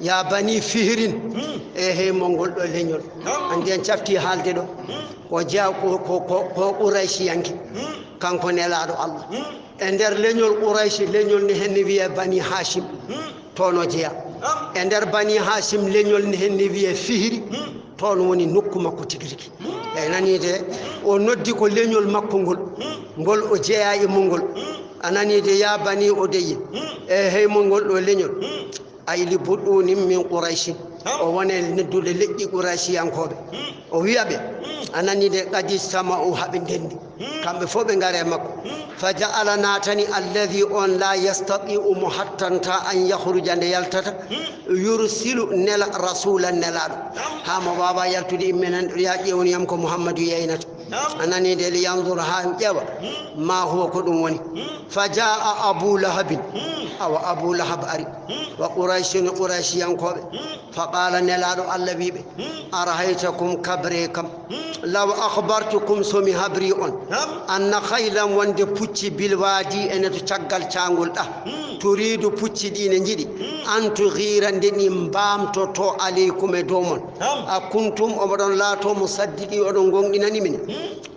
يا بني فهر, e hey mon ngol ɗoo leñol. Anndi en cafti haalde ɗoo. Ko jeya ko, ko, ko, ko Quraysiyanke. Kanko Nelaaɗo Allah. E nder leñol Quraysi, leñol ne heen ne wiyee Bani Haasim. Toon o jeyaa. E nder Bani Haasim, leñol ne heen ne wiyee Fihri. Toon woni nokku makko tigi rigi. E nanii de, o noddi ko leñol makko ngol. Ngol o jeyaa e mum ngol. A nanii de, يا بني عدي. E hey mon ngol ɗoo leñol. أي لبطون من قريش. O woni e noddude leƴƴi Quraysiyankooɓe. O wiya ɓe, a nanii de, قد اجتمعوا, haa ɓe ndenndi. Kamɓe fof ɓe ngari e makko. فجعل naatani الذي on لا يستطيع mo hattantaa أن يخرج nde yaltata. يرسل nela رسولا nelaaɗo. Haa mo waawaa yaltude imminen ɗo yaa ƴeewniyam ko Muhammadu yeynata. A nanii de, لينظر haa ƴeewa. ما هو ko ɗum woni. فجاء أبو لهب. Awa Abu Lahab ari. وقريش Quraysiyankooɓe. فقال nelaaɗo Allah wii ɓe. أرهيتكم kabree kam. لو أخبرتكم so mi habrii on. أن خيلا wonde pucci بالوادي ene to caggal caangol ɗa. تريد pucci ɗi ne njiɗi. أن تغير nde ɗi mbaamtotoo عليكم e dow mon. أكنتم omo ɗon laatoo مصدقي oɗon ngoonɗinani min.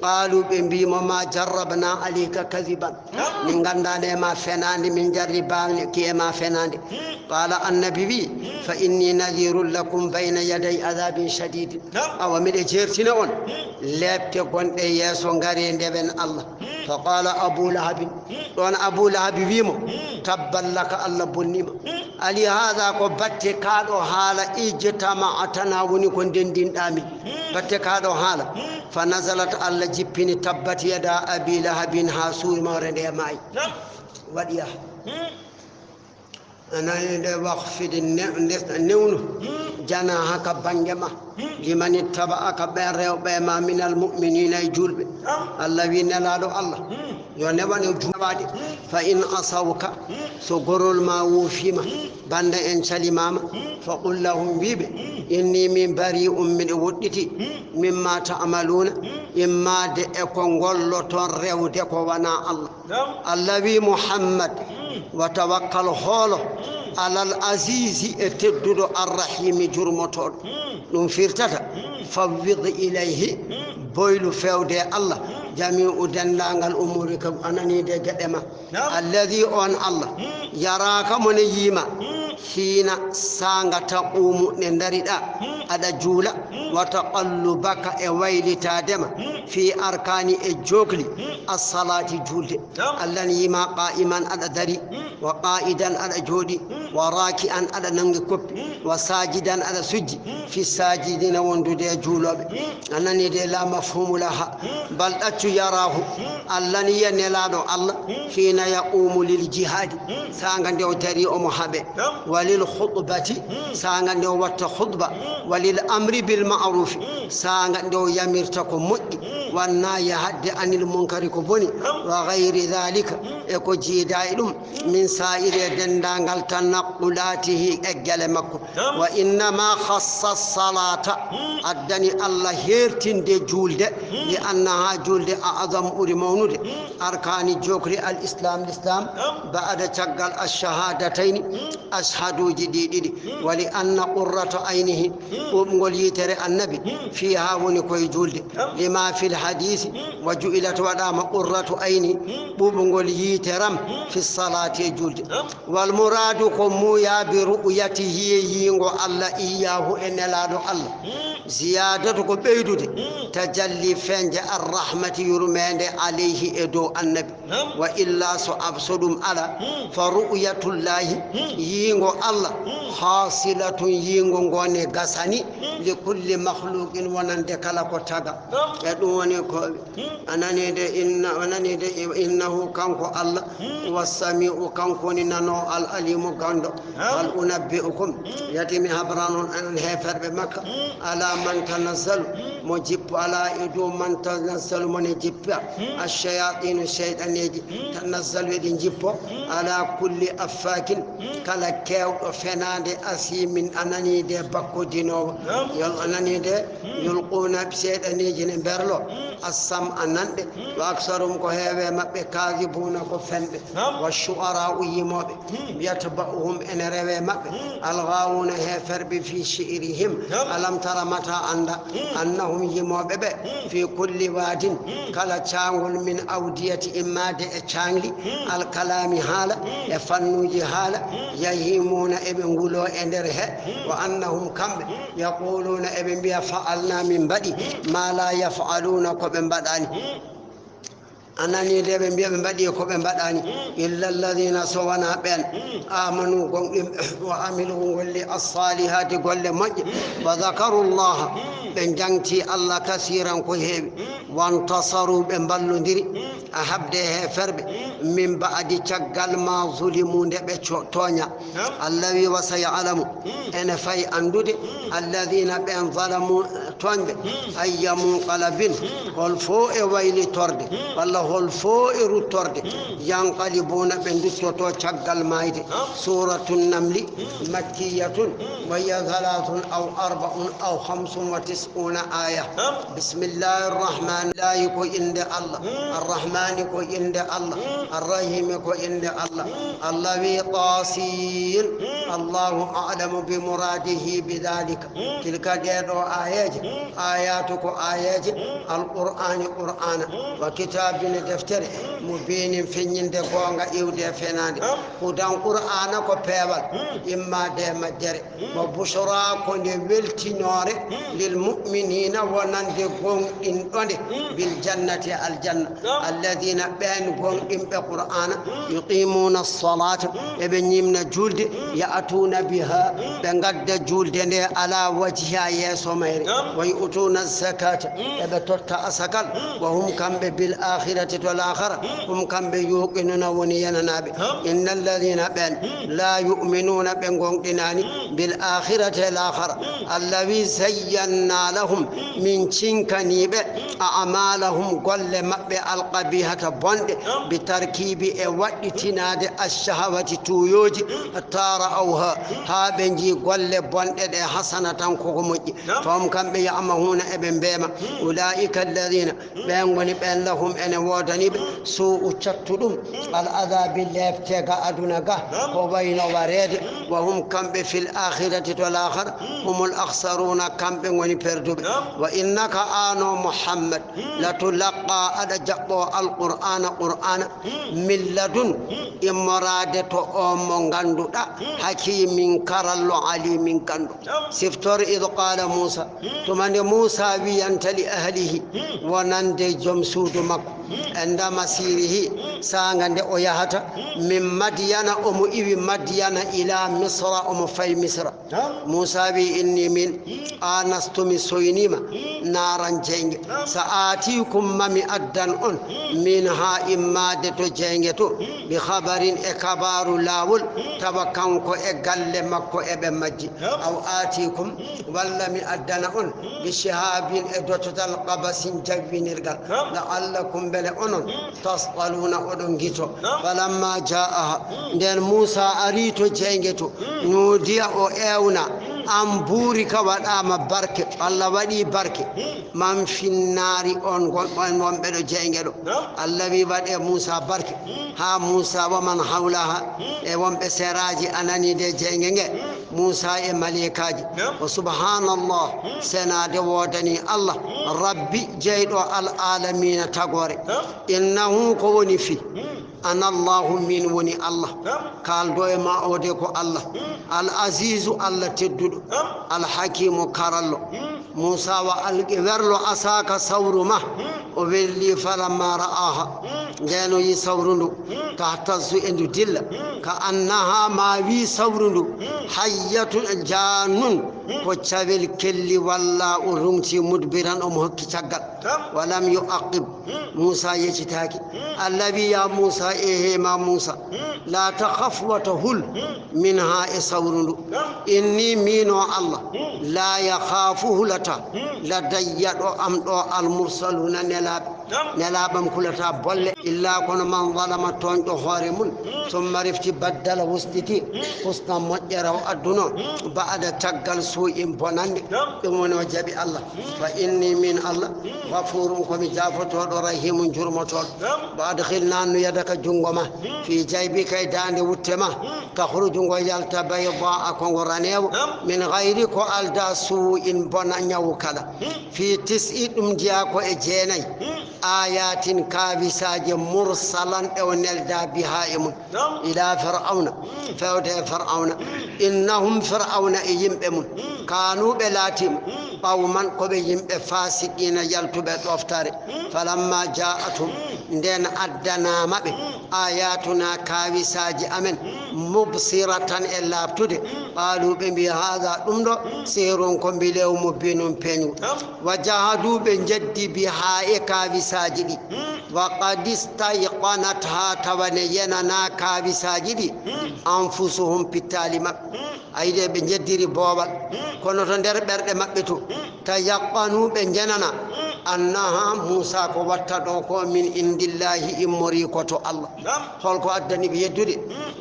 قالوا ɓe mbii mo ما جربنا عليك كذبا. Min nganndaano e ma fenaande, min jarribaaki e ma fenaande. قال annabi wii. فإني نذير لكم بين يدي عذاب شديد. Awa miɗo jeertina on leepte gonɗe yeeso ngare ndewen Allah. فقال أبو لهب. Ɗoon Abu Lahabi wii mo. تبا لك Allah bonnii ma. ألهذا ko batte kaa ɗoo haala اجتمعتنا woni ko ndenndinɗaa min. Batte kaa ɗoo haala. فنزلت Allah jippini تبت يدا أبي لهب haa suumaare nde maayi. Waɗi yaha. A nanii de واخفض ne-, ne-, newnu جناحك bannge ma لمن اتبعك ɓeen rewɓe ma من المؤمنين e juulɓe. Allah wii nelaaɗo Allah yo newan e juulɓe. فإن عصوك so gorol ma woofii ma bannda en calimaama. فقل لهم wii ɓe إني min بريء miɗo woɗɗitii مما تعملون immaade e ko ngolloton rewde ko wanaa Allah. Allah wii Muhammad, وتوكل hoolo, على العزيز e tedduɗo الرحيم jurmotooɗo. Ɗum firtata, فوض إليه boylu feewde e Allah, جميع denndaangal أمورك, a nanii de, geɗe ma. نعم. الذي, on Allah, مم. يراك, mo ne yii ma, مم. حين, saanga, تقوم, nde ndariɗaa, مم. aɗa juula, مم. وتقلبك, e waylitaade ma, مم. في الأركان, e jookli, مم. الصلاة, juulde. نعم. Allah ne yii ma قائما, aɗa darii, مم. وقاعدا, aɗa jooɗii, مم. وراكعا, aɗa nanngi koppi, مم. وساجدا, aɗa sujji, مم. في الساجدين, wondude e juulooɓe. مم. A nanii de, لا مفهوم لها. مم. Bal ɗaccu, يراه, مم. Allah ne yiya Nelaaɗo Allah, مم. حين يقوم للجهاد, مم. saanga nde o darii omo haɓee. نعم. وللخطبة, مم. saanga nde o watta khutba. مم. وللأمر بالمعروف, مم. saanga nde o yamirta ko moƴƴi. مم. والنهي, haɗde, عن المنكر, ko boni. نعم. وغير ذلك, مم. e ko jiidaa e ɗum. من سائر, e denndaangal, تنقلاته, eggele makko. نعم. وإنما خص الصلاة, Hmm. addani Allah heertinde juulde, Hmm. لأنها, juulde, أعظم, ɓuri mawnude, Hmm. أركان, jookli, الإسلام, lislaam, Naam. بعد, caggal, الشهادتين, Hmm. ashhaduuji ɗi ɗiɗi, Hmm. ولأن قرة عينه, Hmm. ɓuuɓngol yitere Annabi, Hmm. فيها, woni koye juulde, Naam. لما في الحديث, Hmm. وجعلت, waɗaama, قرة عيني, Hmm. ɓuuɓngol yitere am, Hmm. في الصلاة, e juulde. Naam. والمراد, ko muuyaa, برؤيته, e yiingo Allah, إياه, e Nelaaɗo Allah. Hmm. زيادة, ko ɓeydude, Hmm. تجلي, feeñde, الرحمة, yurmeende, عليه, e dow Annabi. Naam. وإلا, so ab-, so ɗum alaa, Hmm. فرؤية الله, Hmm. yiingo Allah, Hmm. حاصلة, yiingo ngo ne gasani, Hmm. لكل مخلوق, wonande kala ko tagaa. Naam. E ɗum woni ko Hmm. A nanii de, inna, a nanii de, innahu, kanko Allah, Hmm. هو السميع, kanko woni nanoowo, العليم, ganndo. Naam. هل أنبئكم, Hmm. yati mi habrana on, onon heeferɓe Makka, Hmm. على من تنزل, Hmm. mo jippo, على, e dow, من تنزل, mo ne jippa, Hmm. الشياطين, seyɗaneeji, Hmm. تنزل, eɗi njippo, Hmm. على كل أفاك, Hmm. kala keewɗo fenaande, أثيم, a nanii de, bakkodinoowo. Naam. Yol, a nanii de, Hmm. يلقون, seyɗaneeji ne mberloo, Hmm. السمع, nanɗe, Hmm. وأكثرهم, ko heewi e maɓɓe, كاذبون, ko fenɓe. Naam. والشعراء, yimooɓe, Hmm. يتبعهم, ene rewa e maɓɓe, Hmm. الغاوون, heeferɓe, في شعرهم. Naam. ألم تر, mata a anndaa, Hmm. أنهم, yimooɓe ɓe, Hmm. في كل واد, Hmm. kala caangol, من أودية, immaade e caangli, Hmm. الكلام, haala, Hmm. e fannuuji haala, Hmm. يهيمون, eɓe nguloo e nder he, Hmm. وأنهم, kamɓe, Hmm. يقولون, eɓe mbiya, فعلنا, min mbaɗii, Hmm. ما لا يفعلون, ko ɓe mbaɗaani. Hmm. A nanii de, ɓe mbiya ɓe mbaɗii ko ɓe mbaɗaani. Hmm. إلا الذين, so wonaa ɓeen, Hmm. آمنوا, gomɗinɓe, وعملوا, ngolli, الصالحات, golle moƴƴe, Hmm. وذكروا الله, Hmm. ɓe njaŋtii Allah, كثيرا, ko heewi, Hmm. وانتصروا, ɓe mballondiri, Hmm. e haɓde e heeferɓe, Hmm. من بعد, caggal, ما ظلموا, nde ɓe co-, tooñaa. Naam. Allah wii, وسيعلم, Hmm. ene fayi anndude, Hmm. الذين, ɓeen, ظلموا, tooñɓe, Hmm. أي منقلب, Hmm. hol foo e waylitorde, Hmm. walla hol foo e ruttorde, Hmm. ينقلبون, ɓe nduttotoo caggal maayde. Naam. سورة النمل, Hmm. مكية, Hmm. وهي ثلاث أو أربع أو خمس وتسعون آية. Naam. بسم الله الرحمن, Laahi, ko innde Allah. Hmm. الرحمن, ko innde Allah. Hmm. الرحيم, ko innde Allah. Hmm. Allah wii, طاسين. Hmm. الله أعلم بمراده بذلك. Hmm. Tilka, ɗee ɗoo aayeeje, Hmm. آيات, ko aayeeje, Hmm. القرآن, Qur'aana, Hmm. وكتاب, deftere, Hmm. مبين, feññinde goonga, iwde e fenaande. Hmm. هدى, Qur'aana ko peewal, Hmm. immaade e majjere. Hmm. وبشرى, ko nde weltinoore, Hmm. للمؤمنين, wonande gomɗinɗo nde, Hmm. بالجنة, aljanna. Naam. الذين, ɓeen gomɗinɓe Qur'aana, Hmm. يقيمون الصلاة, Hmm. eɓe ñiimna juulde, Hmm. يأتون بها, Hmm. ɓe ngadda juulde nde, على وجهها, yeeso mayre. Naam. ويؤتون الزكاة, Hmm. eɓe totta asakal, Hmm. وهم, kamɓe, بالآخرة, to laakhara, Hmm. هم, kamɓe, يوقنون, woni yenanaaɓe. Naam. إن الذين, ɓeen, Hmm. لا يؤمنون, ɓe gomɗinaani, Hmm. بالآخرة, e laakhara. Hmm. Allah wii, زينا لهم, Hmm. min cinkanii ɓe, Hmm. أعمالهم, golle maɓɓe, القبيحة, bonɗe, Naam. بتركيب, e waɗɗitinaade, الشهوات, tuuyooji, Hmm. حتى رأوها, Hmm. haa ɓe njii golle bonɗe ɗe, حسنة, ko ko moƴƴi. Naam. فهم, kamɓe, يعمهون, eɓe mbeema. Hmm. أولئك الذين, Hmm. ɓeen ngoni ɓeen, لهم, ene Wodani ɓe suu'u cattuɗum, al-adaabi, leefte ga aduna ga, ko wayno wareede, wa hum, kamɓe, fil aakhirati, to laakhara, humul akhsaruuna, kamɓe ngoni perduɓe. Wa innaka, aan o Muhammad, latulaqqaa, aɗa jaɓɓoo Alqur'aana, Qur'aana, min ladun, immoraade to oon mo ngannduɗaa, hakiimin, karallo, aliimin, ganndo. Siftor, id qaala Muusa, tuma nde Muusa wiyanta li ahlihi, wonande joom suudu makko, inda masirihi, saanga nde o yahata, min Madyana, omo iwi Madyana, ila Misra, omo fayi Misra. Muusa wi, inni min, anastu, mi soyniima, naaran, jeynge. Sa aatiikum, ma mi addan on, min ha, immaade to jeynge to, bi khabarin, e kabaaru laawol, tawa kanko e galle makko eɓe majji. Aw aatiikum, walla mi addana on, bi shihaabin, e dototal, qabasin, jawwinirgal. La'allakum, mbele onon, tas'aluuna, oɗon ngito. Falamma jaa'aha, nden Muusa ari to jeynge to, nuudiya, o ewna, an buurika, waɗaama barke, Allah waɗi barke. Man finnaari on gon-, on wonɓe ɗo jeynge ɗo. Allah wi, waɗe Muusa barke. Haa Muusa wa man hawlaha, e wonɓe seraaji anani nde jeynge nge. Muusa e maleykaaji. Ko subhanallah, senaade woodani Allah, Rabbi, jeyɗo al-aalamiina, tagoore. Innahu, ko woni fii, ana Allahu, min woni Allah. Kaaldo e ma o de ko Allah. Al-aziizu, Allah tedduɗo. Al-hakiimu, karallo. Muusa wa alqi, werlo, asaaka, sawru ma. O welli, falamma ra'aha, nden o yi sawru ndu, tahtazzu, e ndu dilla, ka annaha, ma wi sawru ndu, hayyatun, jaannun, ko cawel kelli, walla o ruŋti, mudbiran, omo hokki caggal. Walam yu'aqqib, Muusa yeccitaaki. Allah wi, ya Muusa, ehe ma Muusa, la takhaf, wata hul, minha, e sawru ndu. Inni, min o Allah, la yakhafu, hulata, ladayya, ɗo am ɗo, al-mursaluuna, nelaaɓe. Nelaaɓe am hulataa bolle, illa kono man zalama, tooñɗo hoore mum, summa refti, baddala, wustiti, husnan, moƴƴere o adduno, ba'da, caggal, suu'in, bonannde, ɗum woni o jaɓi Allah. Fa inni, min Allah, ghafuurun, ko mi jaafotooɗo, rahiimun, jurmotooɗo. Wa adkhil, naannu, yadaka, junngo ma, fi jaybika, e daande wutte ma, takhruj, ngo yalta, baydaa, ko ngo raneewo, min ghayri, ko aldaa, suu'in, bona, ñawu kala. Fi tis'i, ɗum jeyaa ko e jeenay, ayatin, kaawisaaje, mursalan, ɗe o neldaa, biha, e mum. Ila Fir'awna, feewde e Fir'awna. Innahum, Fir'awna e yimɓe mum, kaanu, ɓe laatiima, qawman, ko ɓe yimɓe, fasiqiina, yaltuɓe ɗoftare. Falamma ja'athum, nden addanaama ɓe, ayatuna, kaawisaaji amen, mubsiratan, e laaɓtude, qaalu, ɓe mbi, haada, ɗum ɗo, sihrun, ko mbilew, mubiinun, peeñu. Wa jahadu, ɓe njeddi, biha, e kaawisaaji ɗi. Wa qad istayqanatha, tawa ne yenanaa kaawisaaji ɗi, anfusuhum, pittaali maɓɓe. Ayde ɓe njeddiri boowal, kono to nder ɓerɗe maɓɓe to, tayaqqanu, ɓe njenana, annaha, Muusa, ko watta ɗo ko, min indillahi, immorii ko to Allah. Holko addani ɓe yeddude?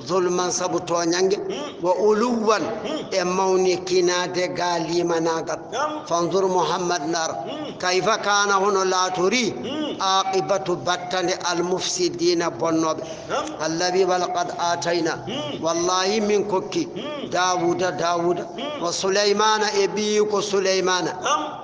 Zulman, sabu tooñannge, wa uluwwan, e mawnikinaade ga liimanaagal. Fanzur, Muhammad, ndaar, kayfa kaana, hono laatori, aqibatu, battande, al-mufsidiina, bonnooɓe. Allah wi, walaqad aatayna, wallahi, min kokki, Daawuda, Daawuda, wa Sulaymaana, e ɓiyiiko Sulaymaana,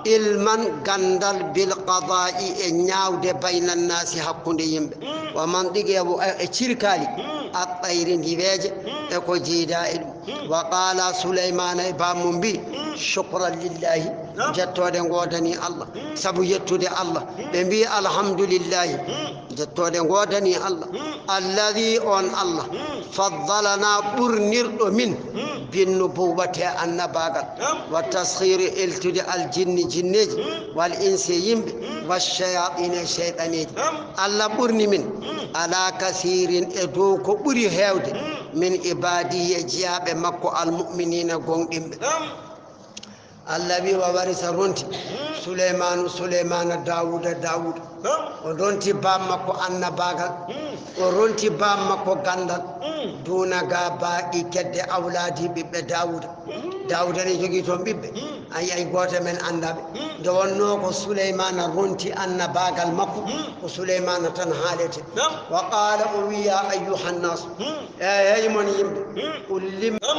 ilman, ganndal, bil qadaa'i, e ñaawde, bayna nnaasi, hakkunde yimɓe, wa mantiqi, e, e cirkaali, at-tayri, ndiweeje, e ko jeydaa e ɗum. Wa qaala Sulaymaana, e bammum mbi, shukran lillahi, jettooɗe ngoodani Allah, sabu yettude Allah. Ɓe mbi, alhamdulillahi, jettooɗe ngoodani Allah, alladhi, on Allah, faddalana, ɓurnirɗo min, binnubuwwati, e annabaagal, wa taskhiri, eltude, aljinni, jinneeji, wal insi, e yimɓe, wa shayaatiina, e seyɗaneeji. Allah ɓurni min, ala kathirin, e dow ko ɓuri heewde, min ibaadihi, e jiyaaɓe makko, almu'miniina, gooŋɗinɓe. Allah wi, wa warisa, ronti, Suleymaanu, Suleymaana, Daawuda, Daawuda. O ronti baam makko annabaagal. O ronti baam makko ganndal. Duuna ga baaɗi kedde, awlaadi, ɓiɓɓe Daawuda. Daawuda ne jogii toon ɓiɓɓe. Hmm. Ay, ay gooto men anndaa ɓe. Hmm. Nde wonnoo ko Suleymaana ronti annabaagal makko, hmm, ko Suleymaana tan haalete. Naam. Wa qaala, o wiya, ayyuhan naasu, hmm, eey, hey mon yimɓe, hmm, ullim, naam,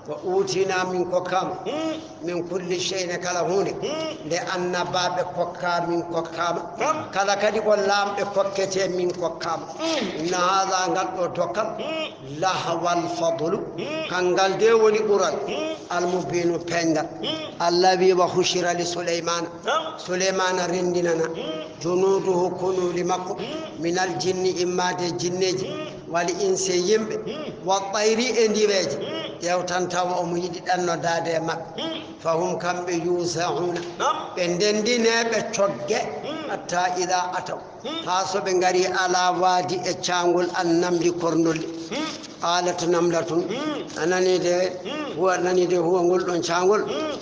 wa uutinaa, min kokkaama, hmm, min kulli shay'in, kala huunde, hmm, nde annabaaɓe kokkaa, min kokkaama. Naam. Kala kadi ko laamɓe kokketee, min kokkaama. Hmm. Inna haadha, ngal ɗo dokkal, hmm, lahwal fadlu, hmm, kangal de woni ɓural, hmm, almubiinu, peeñngal. Hmm. Allah wi, wa hushira li Suleymaana. Naam. Suleymaana renndinana. Hmm. Junuuduhu, konuuli makko. Hmm. Minal jinni, immaade jinneeji. Hmm. Wal insi, e yimɓe. Hmm. Wa tayri, e ndiweeje. Hmm. Ƴeew tan tawa omo yiɗi ɗannodaade e maɓɓe. Hmm. Fahum, kamɓe, yuuzahuuna. Naam. Ɓe ndenndinee ɓe cogge. Hmm. Hatta idaa ataw. Hmm. Haa so ɓe ngari alaa waadi e caangol an namli korndolli. Hmm. Qaalat namlatun. Hmm. A nanii de, hmm, huwa, nanii de, huwa ngol ɗon caangol. Hmm.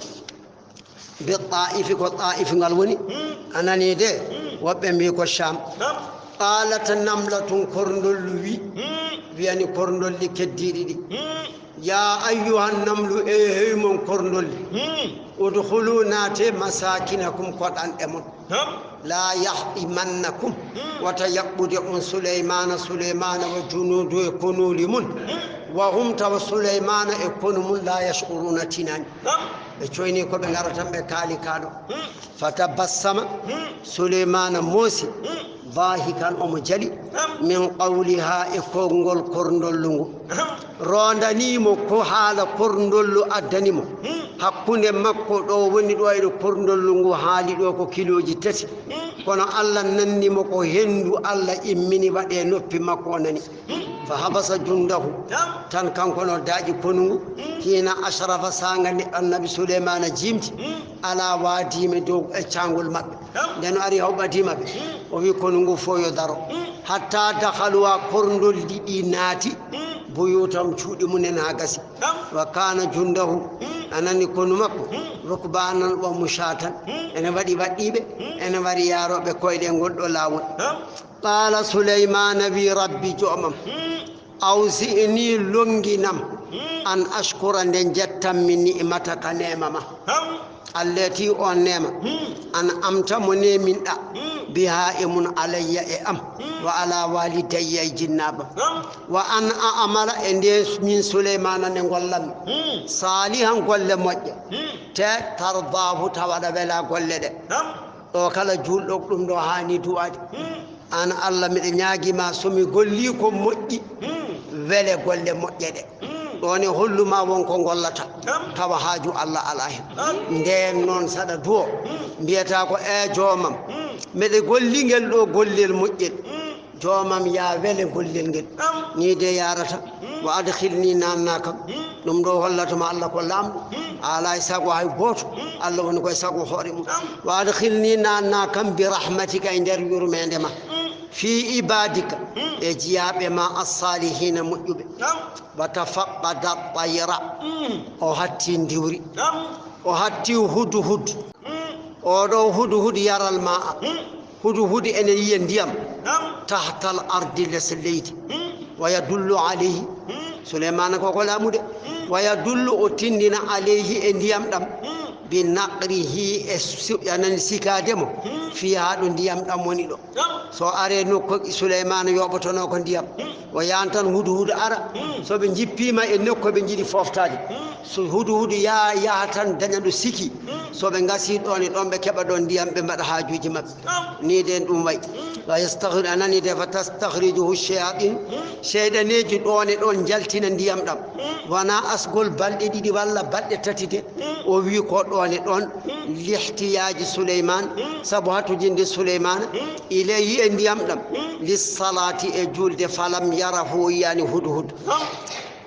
Bi Taa'ifi, ko Taa'if ngal woni. Hmm. A nanii de, hmm, woɓɓe mbii ko Caam. Naam. Qaalat namlatun, korndollu wi, hmm, wiyani korndolli keddiiɗi ɗi. Hmm. Yaa ayyuhan namlu, e hey mon korndolli. Hmm. Udkhulu, naate, masaakinakum, koɗanɗe mon. Naam. Laa yahtimannakum, hmm, wata yaɓɓude on Suleymaana, Suleymaana wa junuudu, e konuuli mun. Hmm. Wa hum, tawa Suleymaana e konu mun, laa yash'uruuna, tinaani. Naam. Ɓe coynii ko ɓe ngara tan, ɓe kaali kaa ɗo. Hmm. Fatabassama, hmm, Suleymaana moosi, hmm, daahikan, omo jali, hmm, min qawlihaa, e konngol korndollu ngu. Hmm. Roondanii mo ko haala korndollu addani mo. Hmm. Hakkunde makko ɗo woni ɗo e ɗo korndollu ngu haali ɗo ko kilooji tati. Hmm. Kono Allah nanni mo ko henndu Allah immini waɗe noppi makko, o nani. Hmm. Fa habasa jundahu. Naam. Tan kanko no daaƴi konu ngu. Hmm. Hiina ashrafa, saanga nde Annabi Suleymaana jiimti. Hmm. Alaa waadiime dow e caangol maɓɓe. Naam. Nden o ari hawɓadiima ɓe. Hmm. O wi konu ngu fof yo daro. Hmm. Hatta dakhaluha, korndolli ɗi naati. Hmm. Buyuutahum, cuuɗi mum en haa gasi. Naam. Wa kaana jundahu, hmm, a nani konu makko, hmm, rukbaanan wa mushaatan. Hmm. Ene waɗi waɗɗiiɓe, hmm, ene wari yaarooɓe koyɗe e ngol ɗo laawol. Naam. Qaala Suleymaana wi, Rabbi, joomam, hmm, awzi'nii, lonnginam, hmm, an ashkura, nde njettammi, ni'mataka, neema ma. Naam. Allati, on neema, hmm, an'amta, mo neeminɗa, hmm, bihaa, e mun, alayya, e am, hmm, wa alaa waalidayya, e jinnaaɓam. Naam. Wa an a'mala, e nde min Suleymaana nde ngollanmi, hmm, saalihan, golle moƴƴe, hmm, te tardaahu, tawa aɗa wela golle ɗe. Naam. Ɗo kala juulɗo ɗum ɗo haani du'aade. Hmm. An Allah, miɗa ñaagii ma, so mi gollii ko moƴƴi, hmm, wele golle moƴƴe ɗe. Hmm. Ɗon e hollu ma won ko ngollata, naam, tawa haaju Allah alaa hen. Naam. Ndeen noon, saɗa duwo, hmm, mbiyata ko, ee joomam, hmm, miɗa golli ngel ɗo gollel moƴƴel. Hmm. Joomam, yaa wele gollel ngel. Naam. Nii de yaarata. Hmm. Wa adkhilnii, naanna kam. Hmm. Ɗum ɗo hollata ma Allah ko laamɗo. Hmm. A alaa e sago hay gooto. Hmm. Allah woni ko e sago hoore mum. Naam. Wa adkhilnii, naanna kam, bi rahmatika, e nder yurmeende ma. Hmm. Fii ibaadika, hmm, e jiyaaɓe ma, as-saalihiina, moƴƴuɓe. Naam. Wa tafaqqada tayra. Hmm. O hatti ndiwri. Naam. O hatti hudhud. Hmm. Oɗo hudhud yaral ma a. Hmm. Hudhud ene yiya ndiyam. Naam. Tahtal ardi, les leydi. Hmm. Wa yadullu alayhi. Hmm. Suleymaana ko ko laamude. Hmm. Wa yadullu, o tindina, alayhi, e ndiyam ɗam. Hmm. Bi naqrihi, e su-, anan sikaade mo. Hmm. Fii haa ɗo ndiyam ɗam woni ɗo. Naam. So are nokku Suleymaana yoɓotono ko ndiyam. Hmm. O yahan tan hudhud ara. Hmm. So ɓe njippiima e nokku ɓe njiɗi foftaade. Hmm. So hudhud ya-, yaha tan daña ɗo siki. Hmm. So ɓe ngasi ɗon e ɗon ɓe keɓa ɗon ndiyam ɓe mbaɗa haajuuji maɓɓe. Naam. Nii den ɗum wayi. Hmm. Wa yastakhri-, a nani de, fa tastakhrijuhu shayatin. Hmm. Seyɗaneeji ɗon e ɗon njaltina ndiyam ɗam. Hmm. Wona asgol balɗe ɗiɗi walla balɗe tati de. Hmm. O wi ko ɗon e ɗon. Hmm. Lihtiyaaji Suleymaan. Hmm. Sabu hatujinde Suleymaana. Hmm. Ilayhi e ndiyam ɗam. Hmm. Lissalaati e juulde, falam yarahu, o yiyani hudhud. Hmm.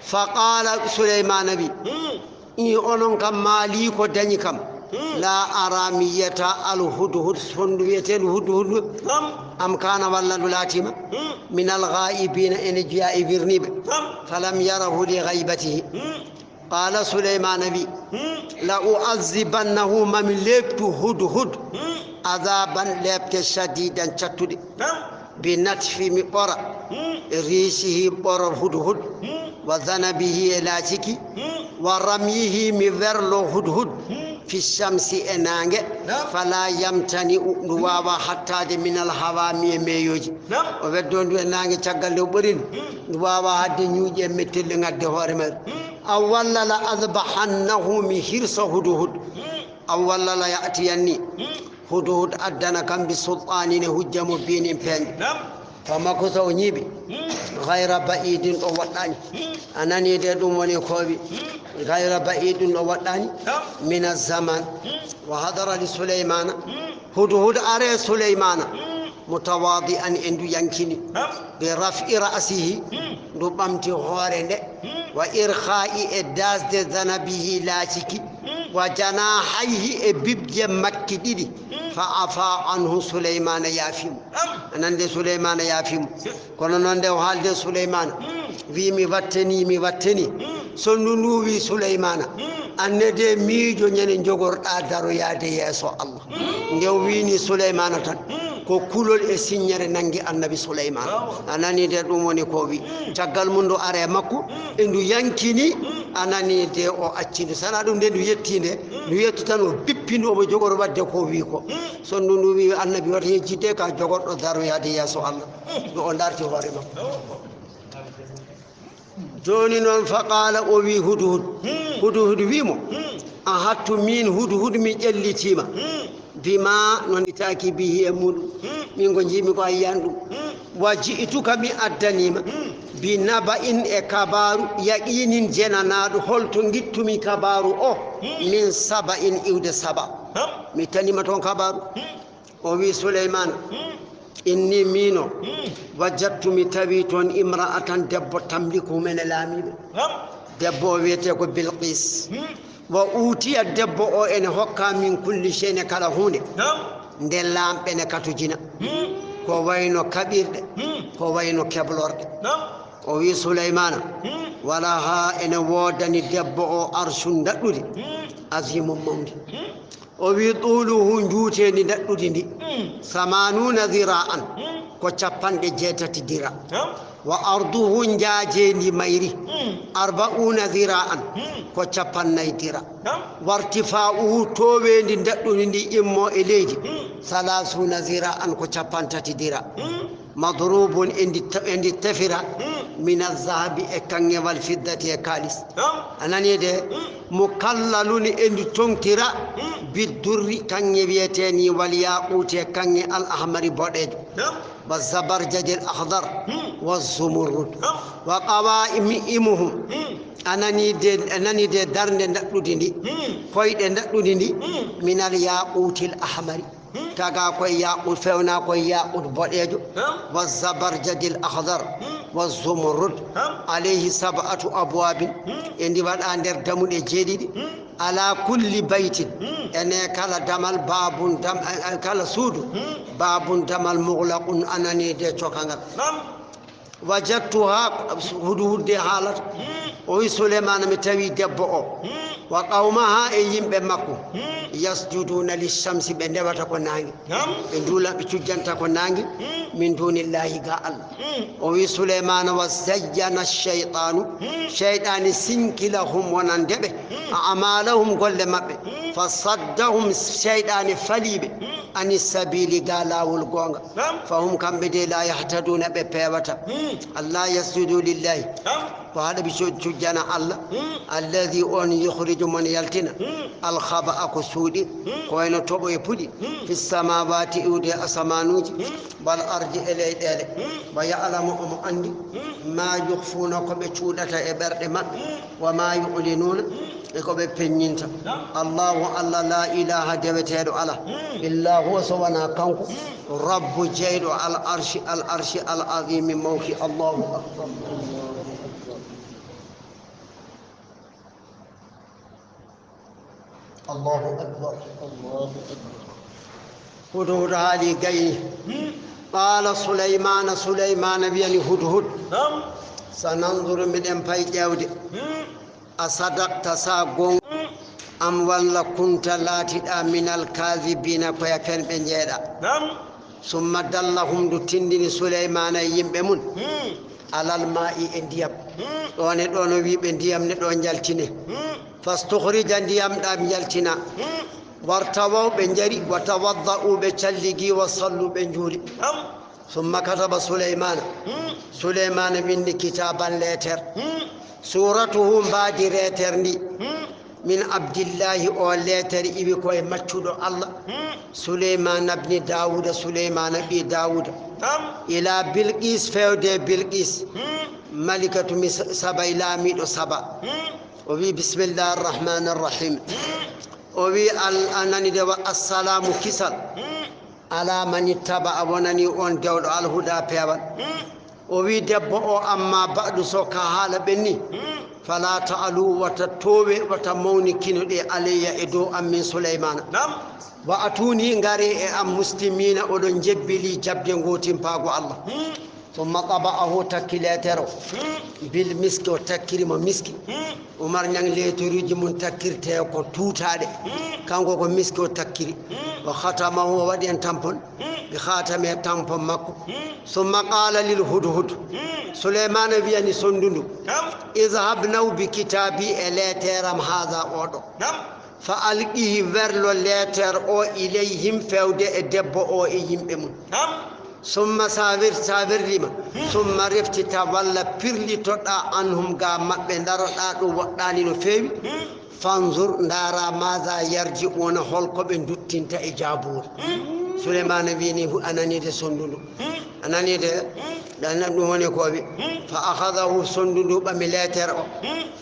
Fa qaala Suleymaana wi, hmm, i onon kam maali ko dañi kam. Hmm. La ara, mi yiyata al hudhud, hondu wiyeteendu hudhud. Naam. Am kaana, walla ndu laatiima. Hmm. Min al ghaa'ibiina, ene jeyaa e wirniiɓe. Naam. Falam yarahu li ghaybatihi. Hmm. Qaala Suleymaana wi, hmm, la u'azzibannahu, mami leeptu hudhud. Hmm. Azaban, leepte, shadidan, cattuɗe. Naam. Bi natfi, mi ɓora. Hmm. Riishihi, ɓorol hudhud. Hmm. Wa zanabihi, e laaciki. Hmm. Wa ramyihi, mi werlo Hudhud, fi shamsi, e naange, fala yamtani'u, ndu waawa hattaade, minal hawaami, e meeyooji. O weddo ndu e naange, caggal nde o ɓori ndu, ndu waawa haɗde ñuuƴe e mettelli ngadde hoore mayru. Aw walla la adbahannahu, mi hirsa Hudhud. Aw walla la ya'tiyanni, Hudhud addana kam, bi sultaanin, e hujja mubiinin, peeñɗo. Fa makutha, o ñiiɓi, gayra ba'iidin, ɗo woɗɗaani. A nanii de, ɗum woni ko o wi, gayra ba'iidin, ɗo woɗɗaani, mina zaman. Wa hadara li Sulaymaana, Hudhud ari e Sulaymaana, mutawaadi'an, e ndu yankini, bi raf'i ra'sihi, ndu ɓamti hoore nde, wa irkhaa'i, e daasde, zanabihi, laaciki, wa janaahihi, e bibje makki ɗiɗi. Fa afa anhu, Sulaymaana yaafi mo. A nanii de, Sulaymaana yaafi mo. Kono noon nde o haalde Sulaymaana, wi mi watteni, mi watteni. Sondu ndu wi Sulaymaana, anne de miijo ñande jogorɗa daroyaade yeeso Allah. Nde o wini Sulaymaana tan, ko kulol e siññere nanngi Annabi Sulaymaana. A nanii de, ɗum woni ko o wi. Caggal mum ndu ari e makko, e ndu yankini, a nanii de, o acci ndu. Sana ɗum de, ndu yetti nde, ndu yetti tan, o bippi ndu, omo jogori waɗde ko o wi ko. Sondu ndu wi Annabi, wata yejjitde ka jogorɗo daroyaade yeeso Allah. Ɗo o darti hoore makko. Jooni noon, fa qaala, o wi Hudhud. Hudhud wi mo, ahattu, min Hudhud mi ƴellitiima. Bima, noon itaaki bihi, e muɗum. Min ko njiimi ko a yiyan ɗum. Wa ji'tuka, mi addaniima. Bi naba'in, e kabaaru, yaqiinin, jenanaaɗo. Holto ngittumi kabaaru o? Min saba'in, iwde Saba. Mi taniima toon kabaaru. O wi Suleymaana, inni, miino, wajadtu, mi tawi toon, imra'atan, debbo, tamlikuhum, ene laamiiɓe. Debbo o wiyetee ko Bilqis. Wa uutiya, debbo o ene hokka, min kulli shay'in, kala huunde nde laamɓe ne katojina. Ko wayno kaɓirɗe, ko wayno keblorɗe. O wi Suleymaana, walaha, ene woodani debbo o, arshun, ndaɗɗudi, azimun, mawndi. O wi, tuuluhu, njuuteendi ndaɗɗudi ndi, samanuuna zira'an, ko capanɗe jeetati dira. Wa arduhu, njaajeendi mayri, arba'uuna zira'an, ko capannay dira. Wartifa'uhu, tooweendi ndaɗɗudi ndi, immo e leydi, salaasuuna zira'an, ko capantati dira. Madrubun, e ndi ta-, e ndi tefira, min azzahabi, e kaŋŋe, wal fiddati, e kaalis. A nanii de? Mukallalun, e ndi toŋtira, biddurri, kaŋŋe wiyetee ni, wal yaquuti, e kaŋŋe al ahmari boɗeejo, wa zabarjadil akhdar, wa zumurrud. Wa qawaimuhum, a nanii de, a nanii de, darnde ndaɗɗudi ndi, koyɗe ndaɗɗudi ndi, min al yaquutil ahmari. Taga koye yaqut, fewna koye yaqut boɗeejo, wa zabarjadil akhdar, wa zumurrud, alayhi sab'atu abwabin, e ndi waɗa nder damuɗe jeeɗiɗi, ala kulli baytin, ene kala damal, babun dam-, eh, kala suudu, babun damal, mughlaqun, a nanii de, cokangal. Wajadtuha, Hudhud de haalata. O wi Suleymaana, mi tawi debbo o, wa qawmaha, e yimɓe makko, yasjuduna lishamsi, ɓe ndewata ko naange. Ɓe ndula, ɓe cujjanta ko naange, min dunillahi, ga Allah. O wi Suleymaana, wa zayyana shaytanu, shaytaani sinkila hum, wonande ɓe, a amalahum, golle maɓɓe, fa saddahum, shaytaani faliiɓe, ani sabili, ga laawol goonga. Fahum, kamɓe de, la yahtaduna, ɓe peewata. Alla yasjudu lillahi, ko haɗa ɓe cu-, cujjana Allah, alladhi, on, yukhriju, mon yaltina, alkhaba'a, ko suuɗi, ko wayno toɓo e puɗi, fi samawati, iwde e asamanuuji, wal ardi, e leyɗeele, wa ya'lamu, omo anndi, ma yukhfuna, ko ɓe cuuɗata e ɓerɗe maɓɓe, wa ma yu'linuna, e ko ɓe peññinta. Allahu, Allah, la ilaha, deweteeɗo ala, illa huwa, so wona kanko, rabbu, jeyɗo, al arshi, al arshi al azimi, mawki. Allahu akbar. Allahu akbar. Allahu akbar. Hudhud haali gayni. Qala Sulaymana, Sulaymana wiyani Hudhud. Naam. Sananzuru, miɗen pay ƴeewde. A sadaqta, sa goonga, am walla kunta, laatiɗa, minal kaadibina, ko e fenɓe jeeɗa. Naam. Summa dallahum, ndu tindini Suleymaana e yimɓe mum, alal maa'i, e ndiyam. Ɗoon e ɗoon o wi'i ɓe, ndiyam ne ɗo njaltine. Fastukhrija, ndiyam ɗam yaltina. Wartawaw, ɓe njari. Wa tawadda'u, ɓe calligi. Wa sallu, ɓe njuuli. Summa kataba Sulaymana. Sulaymana winndi kitaban leeter. Suratuhu, mbaadi leeter ndi. Min Abdillahi, o leeter iwi ko e maccuɗo Allah. Sulaymana bni Dawuda, Sulaymana ɓii Dawuda. Ila Bilqis, fewde Bilqis. Malikatu mi Saba, laamiiɗo Saba. O wi, bismillahi arrahmani arrahim. O wi, al-, a nani de wa, assalamu, kisal. Ala man ittaba, a wonani on dewɗo alhuda, peewal. O wi, debbo o, amma ba'du, so ka haala ɓenni, fala ta'alu, wata toowe, wata mawni kinoɗe, alayya, e dow am, min Sulaymana. Wa atuni, ngare e am, muslimina, oɗon jebbili jabde ngootimpaago Allah. Summa taba'ahu, takki leeter o. Bil miski, o takkiri mo miski. Umar Ñaŋ leeteruuji mum takkirte ko tuutaaɗe. Kanko ko miski o takkiri. Wa khatamahu, o waɗi en tampon. Bi khatami, tampon makko. Summa qala lil hudhud. Suleymana wiyani sondu ndu. Idhhab, naw bi kitabi, e leeter am, hadha, oɗo. Fa alqihi, werlo leeter o, ilayhim, fewde e debbo o e yimɓe mum. Summa sa wer-, sa werlima, summa refti, tawalla, pirlitoɗa, anhum, ga maɓɓe, ndaroɗa ɗo woɗɗani no feewi. Fanzur, ndara, maza yarji'una, holko ɓe duttinta e jaabuwol. Suleymana wini hu-, a nani de sondu ndu. A nani de, ɗan ɗum woni ko wi. Fa akhadahu, sondu ndu ɓami leeter o.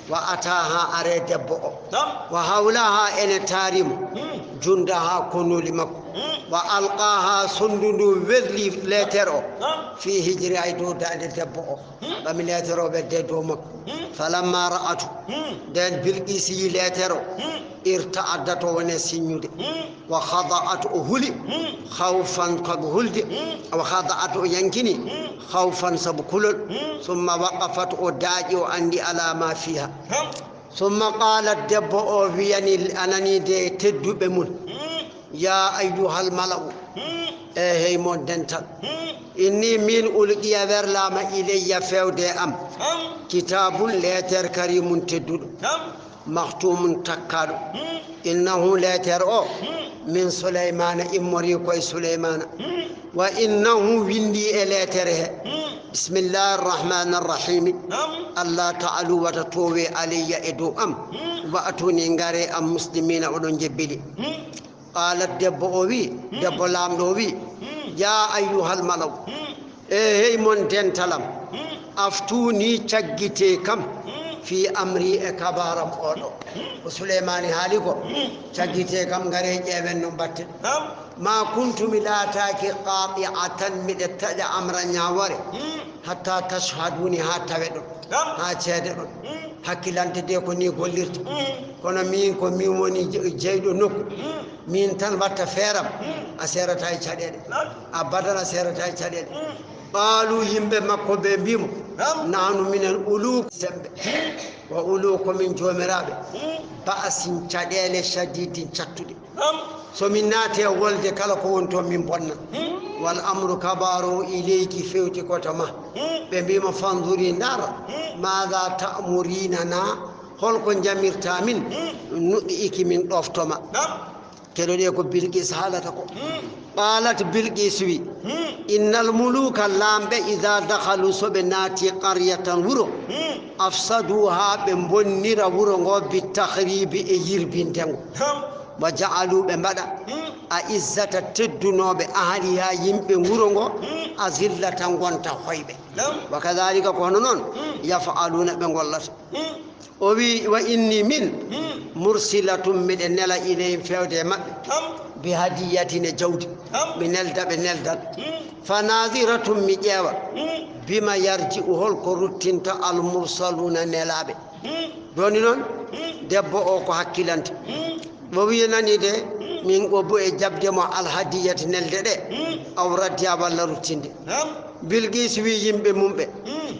Wa ataha, are debbo o. Wa hawlaha, ene taari mo. Jundaha, konoli makko. Wa alqaha, sondu ndu werli leeter o. Fi hijri, ay dow daande debbo o. Ɓami leeter o, wedde dow makko. Falamma ra'atu, nden Bilqis yi leeter o, irta'addat, o wone siññude. Wa khada'at, o huli. Khawfan, sabu hulde. Wa khada'at, o yankini. Khawfan, sabu kulol. Summa waqafat, o daaƴi, o andi ala ma fiha. Summa qalat, debbo o wiyani, a nani de tedduɓe mum. Ya ayyuhal mala'u, e hey mon dental. Inni, min, ulqiya, werlama, ilayya, fewde am. Kitabun, leeter, karimun, tedduɗo. Makhtumun, takkaɗo. Innahu, leeter o, min Sulaymana, immori koye Sulaymana. Wa innahu, windi e leeter he. Bismillahi arrahmani arrahimi. Alla ta'alu, wata toowe, alayya, e dow am. Wa atuni, ngare am, muslimina, oɗon jebbili. Qalat, debbo o wi, debbo laamɗo o wi, ya ayyuhal malaw, e hey mon dentalam, aftuni, caggite kam, fi amri, e kabaram oɗo. Ko Suleymani haali ko, caggite kam, ngare ƴeewen no mbatten. Ma kuntu, mi laataaki, qati'atan, miɗe taƴa, amra, ñaawore, hatta tashhaduni, haa taweɗon, haa ceedeɗon. Hakkilante de ko ni gollirta. Kono min, ko min woni je-, jeyɗo nokku. Min tan watta feeram. A seerata e caɗeele. Abadan a seerata e caɗeele. Qaalu, yimɓe makko ɓe mbi mo, nahnu minen ulu sembe. Wa ulu, ko min joomiraaɓe. Ba'sin, caɗeele, shadidin, cattuɗe. So min naati e wolde, kala ko woni toon min bonna. Wal amru, kabaaru o, ileyki, fewti ko to ma. Ɓe mbi mo, fanzuri, ndar, maada ta'murina na, holko jamirta min, nuɗɗi iki min ɗofto ma. Keɗoɗe ko Bilqis haalata ko. Qalat, Bilqis wi, innal muluka, laamɓe, ida dakhalu, so ɓe naati, qaryatan, wuro, afsaduha, ɓe bonnira wuro ngo, bi takhribi, e yirbinde ngo. Wa ja'alu, ɓe mbaɗa, a izzata, teddunooɓe, ahliha, yimɓe wuro ngo, azillata, ngonta hoyɓe. Wa kadhalika, ko hono noon, yaf'aluna, ɓe ngollata. O wi, wa inni min, mursilatun, miɗe nela, ilayhim, fewde e maɓɓe, bi hadiyatin, e jawdi, mi nelda ɓe neldal. Fa naziratun, mi ƴeewa, bima yarji'u, holko ruttinta, al mursaluna, nelaaɓe. Jooni noon, debbo o ko hakkilante. O wiyanani de, min o bu e jaɓde mo alhadiyat, nelde ɗe, aw raddiya, walla ruttinde. Bilqis wi yimɓe mum ɓe,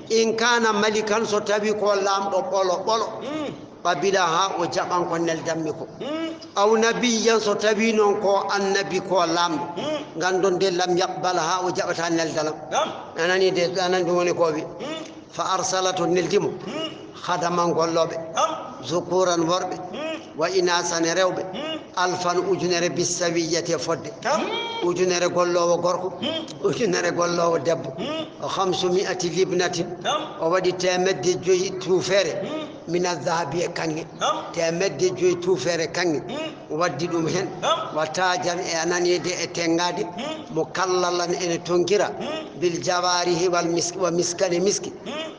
in kana malikan, so tawi ko laamɗo ɓolo ɓolo, qabila, haa o jaɓan ko neldanmi ko. Aw nabiyyan, so tawi noon ko annabi, ko laamɗo, ngandon de, lam yaqbal, haa o jaɓata neldanam. A nani de, a nani ɗum woni ko o wi. Fa arsalat, o neldi mo, khadaman, gollooɓe, zukuran, worɓe, Wa inasan e rewɓe, alfan ujunere, bissawiyyati e fodde, ujunere golloowo gorko, ujunere golloowo debbo, wa khamsumi'ati libnatin, o waɗi teemedde joyi tuufeere, min addahabi e kaŋŋe, teemedde joyi tuufeere kaŋŋe, o waddi ɗum heen, wa taajan e ananiide e teŋŋaade, mukallalan ene tonkira, bil jawaarihi wal miski, wa miskani miski,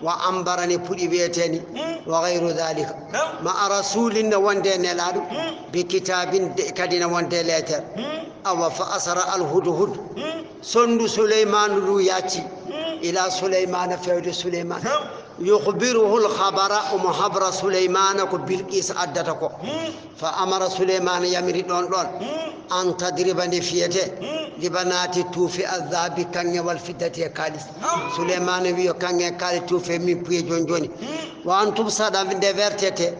wa ambarani puɗi wiyeteeni, wa gayru dalika. Ma'a rasulin ne wonde e nelaaɗo, bi kitaabin de kadi ne wonde e leeter. Awa fa asara al hudhud. Sonndu Suleymaanu ndu yacci. Ila Suleymaana fewde Suleymaan. Yukhbiruhu al khabara, omo habra Suleymaana ko Bilqis addata ko. Fa amara Suleymaana yamiri ɗon ɗon. An tadriba nde fiyete. Libanati tuufe al dhahabi kaŋŋe wal fiddati e kaalis. Suleymaana wiyo kaŋŋe kaalis tuufe min puye jooni jooni. Wa an tubsada nde wertete.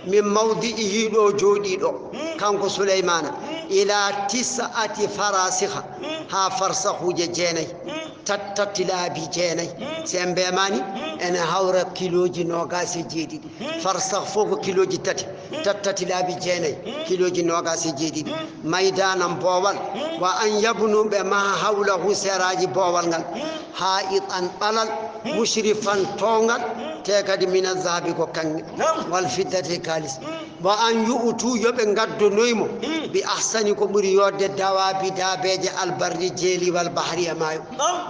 Min mawdi'ihi ɗo jooɗiiɗo. Kanko Suleymaana. Ila tis'ati farasikha. Haa farsahuuje jeenay. Tattati laabi jeenay. Si en mbemani, ene hawra kilooji noogaas e jeeɗiɗi. Farsah fof ko kilooji tati. Tattati laabi jeenay, kilooji noogaas e jeeɗiɗi. Maydanan boowal. Wa an yabnu ɓe maha hawlahu seraaji boowal ngal. Ha'itan ɓalal, mushrifan towngal, te kadi min addahabi ko kaŋŋe. Wal fiddati e kaalis. Wa an yu'tu, yo ɓe ngaddonoy mo, bi ahsani ko ɓuri yodde dawabi daabeeje albarri jeeli wal bahri e maayo.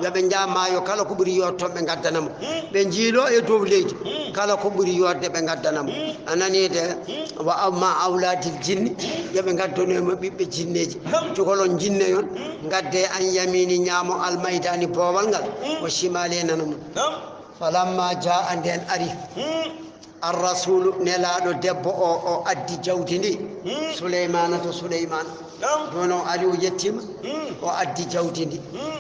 Yo ɓe njaa maayo kala ko ɓuri yodde toon ɓe ngaddana mo. Ɓe njiilo e dow leydi kala ko ɓuri yodde ɓe ngaddana mo. A nanii de, wa amma awladil jinni, yo ɓe ngaddonoy mo ɓiɓɓe jinneeji. Cukalon jinneyon, ngadde an yamini ñaamo almaydani boowal ngal, o shimali e nano mum. Falamma jaa nden ari. Ar-rasulu, nelaaɗo debbo o, o addi jawdi ndi. Hmm. Suleymaana to Suleymaana. Naam. Jooni o ari, o yettiima, Hmm. o addi jawdi ndi. Hmm.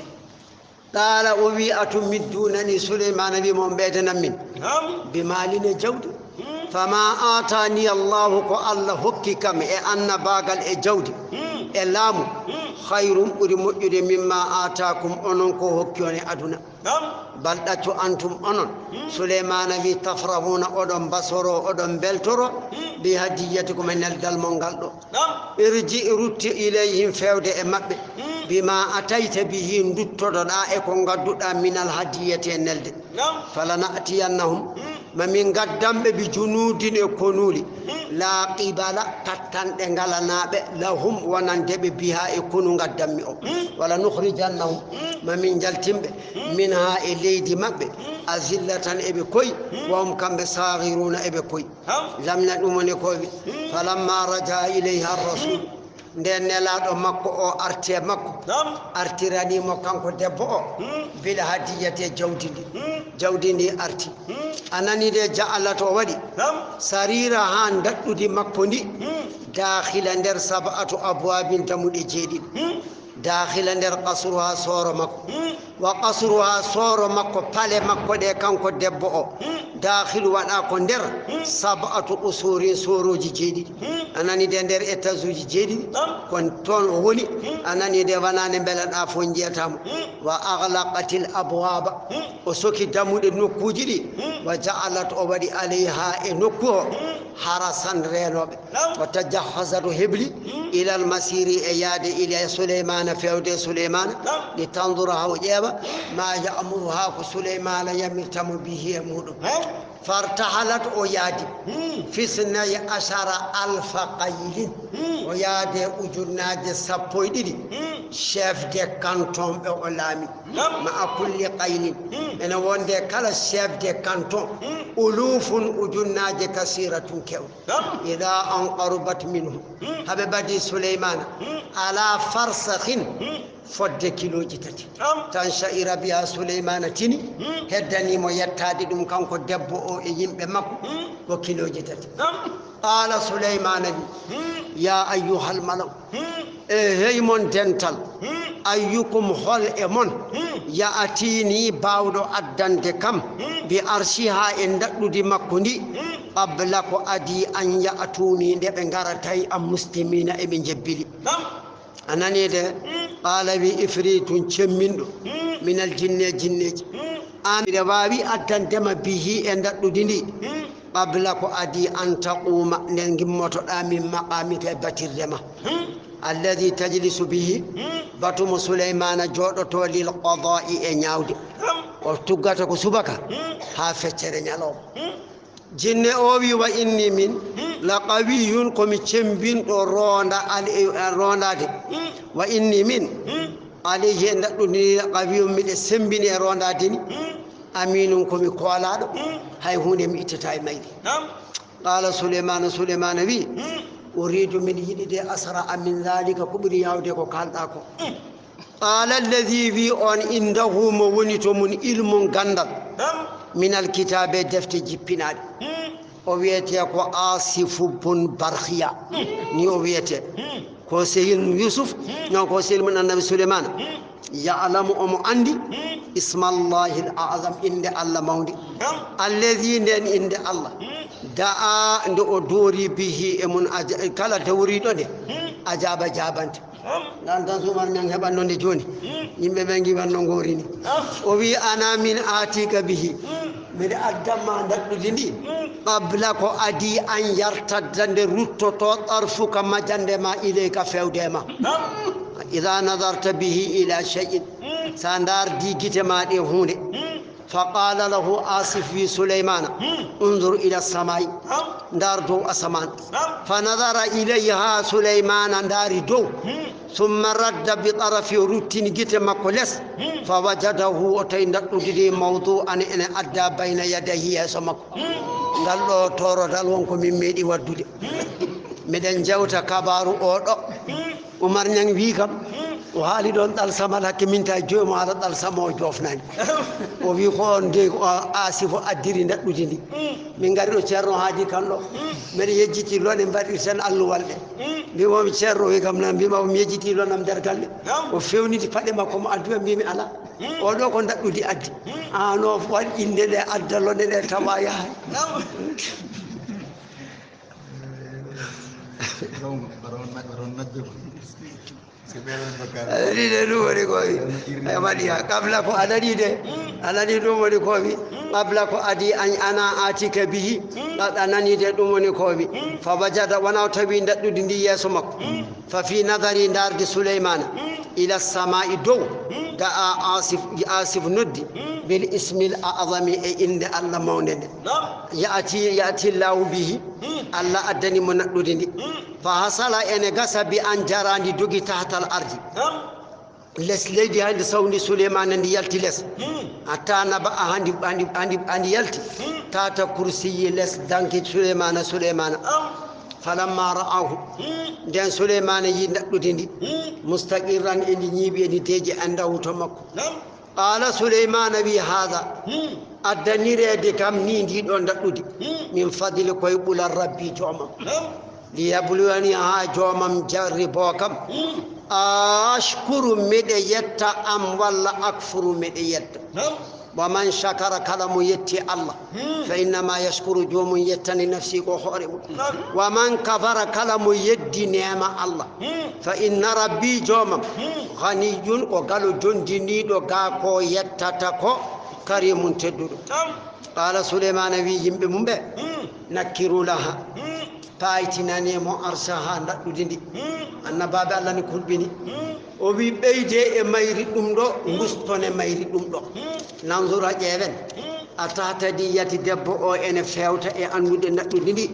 Qaala, o wi, "Atumiddunani?" Suleymaana wi mo, "On ɓeydanan min?" Naam. "Bi maalin e jawdi." Hmm. "Fama aatani Allahu, ko Allah hokki kam e annabaagal e jawdi Hmm. e laamu, Hmm. khayrun, ɓuri moƴƴude, mimma aatakum, onon ko hokki on e aduna." Naam. Bal ɗaccu antum onon. Hmm. Suleymaana wi, "Tafrahuna, oɗon mbasoro, oɗon mbeltoro, Hmm. bi hadiyatikum e neldal mon ngal ɗo." Naam. "Irji, rutti, ilayhim, fewde e maɓɓe, Hmm. bima atayta bihi, nduttoɗoɗaa e ko ngadduɗaa, minal hadiyati e nelde. Naam. Falana'tiyannahum, Hmm. ma min ngaddan ɓe, bi junudin e konuuli, Hmm. la qibala, kattanɗe ngalanaaɓe, lahum, wonande ɓe, biha e konu ngaddanmi o. Hmm. Wala nukhrijannahum, Hmm. ma min njaltin ɓe, Hmm. minha e leydi maɓɓe, Hmm. azillatan eɓe koy, Hmm. wa hum kamɓe saghiruna eɓe koy." Naam. Lamna ɗum woni ko wi. Hmm. Falamma raja ilayha rasul. Hmm. Nden nelaaɗo makko o arti e makko. Naam. Artirani mo kanko debbo o. Hmm. Bil hadiyati e jawdi ndi. Hmm. Jawdi ndi arti. Hmm. A nani de, ja'alat o waɗi. Naam. Sarira haa ndaɗɗudi makko ndi. Hmm. Daakhila nder sab'atu abwabin damuɗe jeeɗiɗi. Hmm. Daakhila nder qasruha sooro makko. Hmm. Wa qasruha sooro makko, pale makko ɗe kanko debbo o. Hmm. Daakhilu waɗa ko nder Hmm. sab'atu qusurin soorooji jeeɗiɗi. Hmm. A nani de nder étageji jeeɗiɗi. Naam. Kon toon o woni. Hmm. A nani de wanaande mbelaɗa fof njiyata mo. Hmm. Wa aghlaqatil abwaba. Hmm. O soki damuɗe nokkuuji ɗi. Hmm. Wa ja'alat o waɗi alayha e nokku o. Hmm. Harasan reenooɓe. Naam. Wa tajahhazat o hebli. Hmm. Ilal masiri e yaade ila Suleymaana fewde Suleymaana. Naam. Li tanzura haa o ƴeewa. Ma ya'muruha ko Suleymaana yamirta mo bihi e muɗum. Naam. Fartahalat o yaadi. Hmm. Fi isnay ashara alfa qaylin. Hmm. O yaade ujunnaaje sappo e ɗiɗi. Hmm. Chef de canton ɓe o laami. Naam. Ma'a kulli qaylin. Hmm. Ene wonde kala chef de canton. Hmm. Ulufun ujunnaaje kasiratun kew. Naam. Ila an qarubat minhu. Hmm. Habe badi Suleymaana. Hmm. Ala farsakhin. Hmm. Fodde kilooji tati. Naam. Tan sha'ira biha Suleymaana tini. Hmm. Heddani mo yettaade ɗum kanko debbo o e yimɓe makko. Hmm. Ko kilooji tati. Naam. Qaala Suleymaana wi, Hmm. Ya ayyuhal malau. Hmm. E hey mon dental. Hmm. Ayyukum hol e mon. Hmm. Ya'tini baawɗo addande kam. Hmm. Bi arshiha e ndaɗɗudi makko ndi. Hmm. Qabla ko adi an ya'tuni nde ɓe ngaratay am muslimina e ɓe njebbili. Naam. A nani de? Hmm. Qaala wi ifritun cemminɗo. Hmm. Minal jinne jinneji. Hmm. An ɓe waawi addande ma bihi e ndaɗɗudi ndi. Hmm. Qabla ko adii an taquuma, nden gimmotoɗaa min maqaamika e batirde ma. Alladhi tajlisu bihi, batu mo Suleymaana jooɗotoo lil qadaa'i e ñaawde. O tuggata ko subaka haa feccere ñalawma. Jinne o wi, "Wa inni min la qawiyun, ko mi cembinɗo roonda al-, e, e roondaade. Wa inni min alayhi e ndaɗɗudi ndi la qawiyun, miɗe sembini e roondaade ni. Aminun, ko mi koolaaɗo, hay huunde mi ittata e mayri." Qaala Suleymaana, Suleymaana wi, "Uriidu, miɗo yiɗi de asra'a min dhalika, ko ɓuri yaawde ko kaalɗaa ko." Qaala alladhi, wi on indahu, mo woni to mun ilmun, ganndal, min alkitaabe, defte jippinaaɗe. O wiyetee ko Asifu bun Barhiya. Ni o wiyetee. Ko sehil Yusuf, non ko sehil mun Annabi Suleymaana. Ya'lamu, omo anndi, ismallahi al-a'zam, innde Allah mawnde. Alladhi, nden innde Allah. Da'a, nde o doori, bihi, e mun, aja-, kala dawriiɗo nde, ajaaba, jaabante. Ngaan tan so Umar Ñaŋ heɓanno nde jooni, yimɓe ɓe ngiwan no ngoori ni. O wi, "Ana min atika bihi, miɗo addan ma ndaɗɗudi ndi, qabla ko adii an yartadda, nde ruttoto, tarfuka, majande ma, ilayka, fewde e ma. Idha nadarta bihi ila shay'in, sa ndaardi gite ma ɗe huunde." Fa qaala lahu Asif, wi Suleymaana, "Unzur ila samaa'i, ndaar dow asamaan." Fa nadara ilayha, Suleymaana ndaari dow. Summa radda bi tarafi, o ruttini gite makko les. Fa wajadahu, o tawi ndaɗɗudi ndi mawdu'an ene adda bayna yadayhi, yeeso makko. Ngal ɗo toorodal won ko min meeɗi waddude. Miɗen jewta kabaaru o ɗo. Umar Ñaŋ wi kam, o haali ɗon ɗalsamal, hakke min tawi joyi mo haala ɗalsama o joofnani. O wi ko on de, o Asifu addiri ndaɗɗudi ndi. Min ngari ɗo Ceerno Haaji Kan ɗo. Mbeɗa yejjiti lone mbaɗirten alluwal ɗe. Mbimomi Ceerno wi kam nan, mbima mi yejjiti lonam nder galle. O fewniti paɗe makko mo adduɓe, mbimi ala. O ɗo ko ndaɗɗudi addi. Ano waɗ innde nde adda lone nde tawa yahay. Anani de ɗum woni ko wi. E waɗi ha qabla ko anani de. Anani ɗum woni ko wi. Qabla ko adi an ana atika bihi. Anani de ɗum woni ko wi. Fa wajada, wona o tawi ndaɗɗudi ndi yeeso makko. Fa fi nadari, ndarde Suleymaana, ila samaa'i, dow. Da'a Asif, Asif noddi. Bil ismil a'zami, e innde Allah mawnde nde. Ya'ti, ya'ti Allahu bihi. Allah addani mo naɗɗudi ndi. Fa hasala, ene gasa, bi an jara, ndi dogi, tahtal ardi. Les leydi, hande sawndi Suleymaana ndi yalti les. Hatta naba a handi, handi, handi, handi yalti. Tata kursiyi, les danki Suleymaana, Suleymaana. Falamma ra'ahu. Nden Suleymaana yi ndaɗɗudi ndi. Mustaqirran, e ndi ñiiɓi, e ndi deeƴi, andahu to makko. Qaala Suleymaana wi, "Haada, addanireede kam ni ndi ɗo ndaɗɗudi, min fadli, koye ɓulal Rabbi, joomam. Li yabluwani, haa joomam jarriboo kam. A ashkuru, miɗe yetta, am walla akfuru, miɗe yetta. Wa man shakara, kala mo yetti Allah, fa innama yashkuru, joomum yettani nafsi, ko hoore mum. Wa man kafara, kala mo yeddi neema Allah, fa inna Rabbi, joomam, ganiyyun, ko galo jondiniiɗo, ga ko yettata ko, karimun, tedduɗo." Qaala Suleymaana wi yimɓe mum ɓe, "Nakkiru laha, paaytinane mo arshaha, ndaɗɗudi ndi." Annabaaɓe Allah ne kulɓini. O wi, "Ɓeyde e mayri ɗum ɗo, ngustone mayri ɗum ɗo. Nanzura, ƴeewen. A tahtadi, yati debbo o ene feewta e anndude ndaɗɗudi ndi.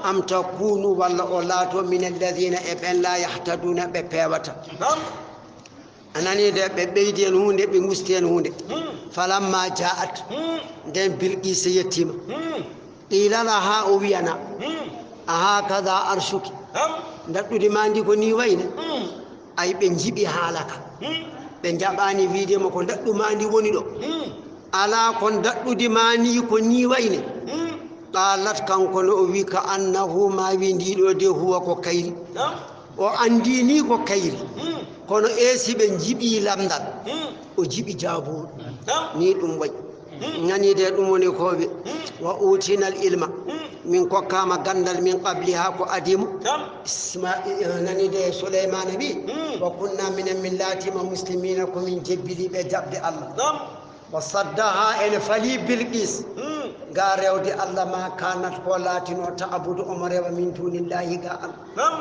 Am takunu, walla o laato min alladhina, e ɓen, la yahtaduna, ɓe peewata." A nani de, ɓe ɓeydi en huunde, ɓe ngusti en huunde. Falamma ja'at, nden Bilqiisa yettiima. Qiila laha, o wiyana, "A haakada arshuki? Ndaɗɗudi ma ndi ko ni wayne?" Ay, ɓe njiɓi haala ka. Ɓe njaɓani wiide mo ko ndaɗɗu ma ndi woni ɗo. Alaa, ko ndaɗɗudi ma ni ko ni wayne? Qaalat, kanko no o wi, "Ka annahu, ma wi ndi ɗo de huwa ko kayri." O anndi ni ko kayri. Kono e si ɓe njiɓi lamndal, o jiɓi jaabuwol. Ni ɗum wayi. Nani de, ɗum woni ko wi, "Wa utina al ilma." Min kokkaama ganndal, min qabliha, ko adii mo. Isma-, nani de, Suleymaana wi, "Wa kunna, minen min laatiima, muslimina, ko min jebbiliiɓe jaɓde Allah." Wa saddaha, ene fali Bilqis. Ga rewde Allah ma kanat ko laatino ta'budu omo rewa min dunillahi ga Allah. Naam.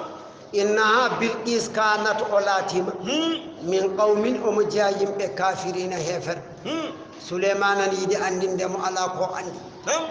Innaha Bilqis kanat o laatima. Hmm. Min qawmin omo jeya yimɓe kafirina heefer. Hmm. Suleymaana ne yiɗi anndinde mo alaa ko anndi. Naam.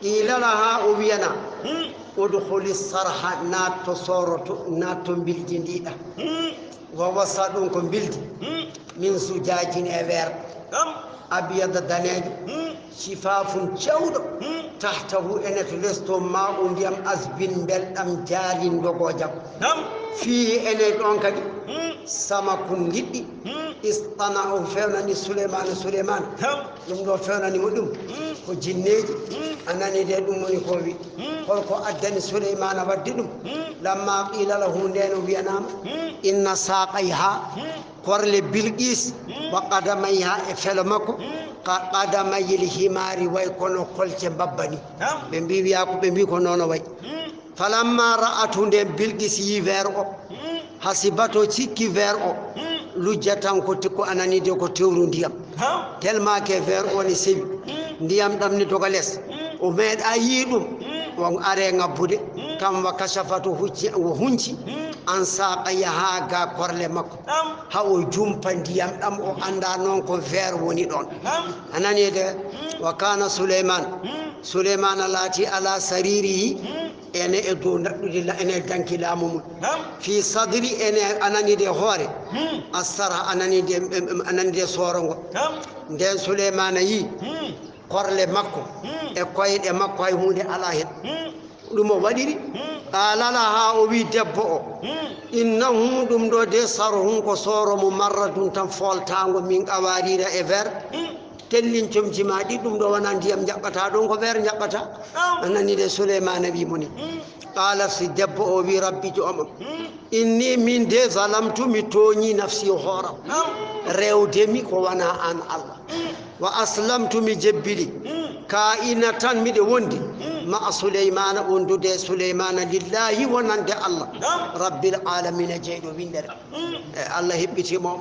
Qila laha o wiyana. Hmm. Udkhuli sarha naatto soroto naatto mbildi ndiɗa. Hmm. Wa wasa ɗum ko mbildi. Hmm. Min zujajin e weer. Naam. Abyada daneejo. Hmm. Shifafun cewɗo. Hmm. Tahtahu ene to les to ma'u ndiyam azbin mbelɗam jaarin dogojam. Naam. Fihi ene ɗon kadi. Hmm. Samakun liɗɗi. Hmm. Istana'ahu fewnani Suleymaana Suleymaana. Naam. Ɗum ɗo fewnani mo ɗum. Hmm. Ko jinneeji. Hmm. A nani de ɗum woni ko wi. Hmm. Holko addani Suleymaana wadde ɗum. Hmm. Lamma qila lahu nden o wiyanama. Hmm. Inna saqayha. Hmm. Korle Bilqis, hmm, wa qadamayha e felo makko, hmm, ka qadamayil himaari way kono kolce mbabba ni. Naam. Ɓe mbi wiya ko ɓe mbi ko nono way. Hmm. Falamma ra'atu nden Bilqis yi weer o, hmm, hasibato cikki weer o, hmm, lujjatan ko tikko anani de ko tewru ndiyam. Naam. Tellement que weer o ne sewi, hmm, ndiyam ɗam ni doga les. Hmm. O meeɗa yi ɗum, hmm, on are ngabbude, hmm, kam wa kashafatu hucci, o hunci, hmm, an saqayha ga korle makko. Naam. Ha o jumpa ndiyam ɗam, o annda noon ko weer woni ɗon. Naam. A nani de? Mm. Wa kana Suleyman. Mm. Suleymaana laati ala saririhi, mm, ene e dow naɗɗudi la-, ene danki laamu mum. Naam. Fi sadri ene a nani de hoore. Mm. Assara a nani de, em, em, a nani de sooro ngo. Naam. Nden Suleymaana yi. Mm. Korle makko, hmm, e koyɗe makko hay huunde alaa heen. Hmm. Ɗum o waɗiri. Hmm. Qala laha, o wi debbo o, hmm, innahu ɗum ɗo de sarhun ko sooro mo marradun tan fooltaango min qawarira e weer. Hmm. Tellin comci ma ɗi, ɗum ɗo wona ndiyam njaɓɓata ɗum, ko weer njaɓɓata. Naam. A nani de Suleymaana wi mo ni. Hmm. Qala si debbo o wi rabbi joomam. Hmm. Inni min de zalamtu mi tooñi nafsi hooram. Naam. Rewde mi ko wona aan Allah. Hmm. Wa aslamtu mi jebbili. Hmm. Kaa'inatan miɗe wondi. Hmm. Ma'a Suleymaana wondude Suleymaana lillahi wonande Allah. Naam. Rabbil alamina jeyɗo winndere. Hmm. E Allah heɓɓiti mo.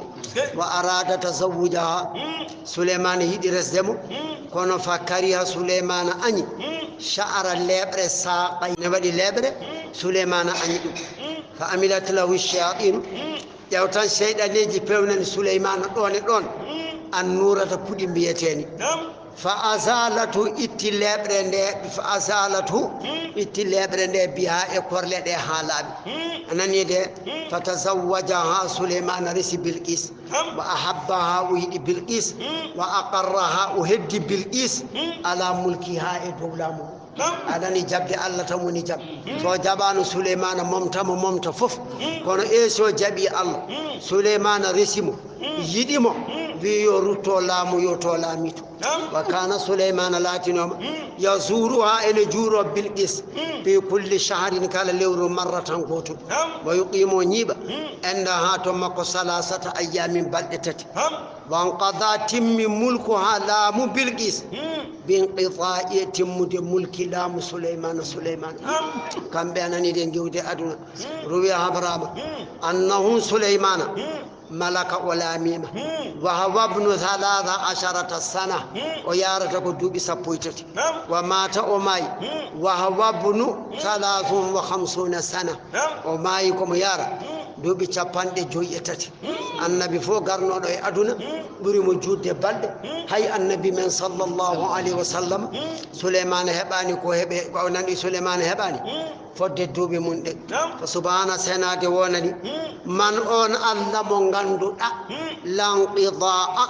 Wa arada tazawwujaha. Hmm. Suleymaana yiɗi resde mo. Hmm. Kono fa kariha Suleymaana añi. Hmm. Sha'ara leeɓre saaqay ne waɗi leeɓre. Hmm. Suleymaana añi ɗum. Hmm. Fa amilat lahu shayatinu. Hmm. Ƴeew tan, seyɗaneeji pewnani Suleymaana ɗoon e ɗoon. Mm. Annuurata puɗi mbiyeteeni. Naam. Fa azalatu itti leeɓre nde, fa azalatu, mm, itti leeɓre nde biha e korle ɗe haa laaɓi. Mm. A nanii de? Mm. Fa tazawwajaha Suleymaana resi Bilqis. Naam. Wa ahabbaha o yiɗi Bilqis. Mm. Wa aqarraha o heddi Bilqis. Mm. Ala mulkiha e dow laamu. Naam. A nani, jaɓde Allah tan woni jaɓ. Mm. So jaɓaano Suleymaana momta mo momta fof. Mm. Kono e so jaɓi Allah, mm, Suleymaana resi mo, mm, yiɗi mo, mm, wi yo rutto laamu, yo to laamito. Naam. Wa kana Suleymaana laatinooma, mm, yazuruha ene juuro Bilqis, mm, fi kulli shahrin kala lewru marratan gootol. Naam. Wa yuqimu ñiiɓa, mm, indaha to makko salasata ayyamin balɗe tati. Naam. Wanqada timmi mulkuha laamu Bilqis. Hmm. Binqidaa'i e timmude mulki laamu Suleymaana, Suleymaana. Hmm. Kamɓe a nanii de ngiwde aduna. Hmm. Ruwiya habraama. Hmm. Annahu Suleymaana. Hmm. Malaka o laamiima. Hmm. Wa huwa ibnu thalaatha asharata sana. Hmm. O yaarata ko duuɓi sappo e tati. Hmm. Wa maata o maayi. Hmm. Wa huwa ibnu, hmm, thalaathun wa khamsuuna sana. Hmm. O maayi ko mo yaara. Hmm. Duuɓi capanɗe joyi e tati. Annabi fof garnooɗo e aduna ɓuri mo juutde balɗe. Hay Annabi men sallallahu alayhi wa sallam, Suleymaana heɓaani ko heɓe, ko o nani Suleymaana heɓaani fodde duuɓi mum ɗen. Naam. Ko subhaana senaade wonani man on Allah mo ngannduɗaa lanqidaa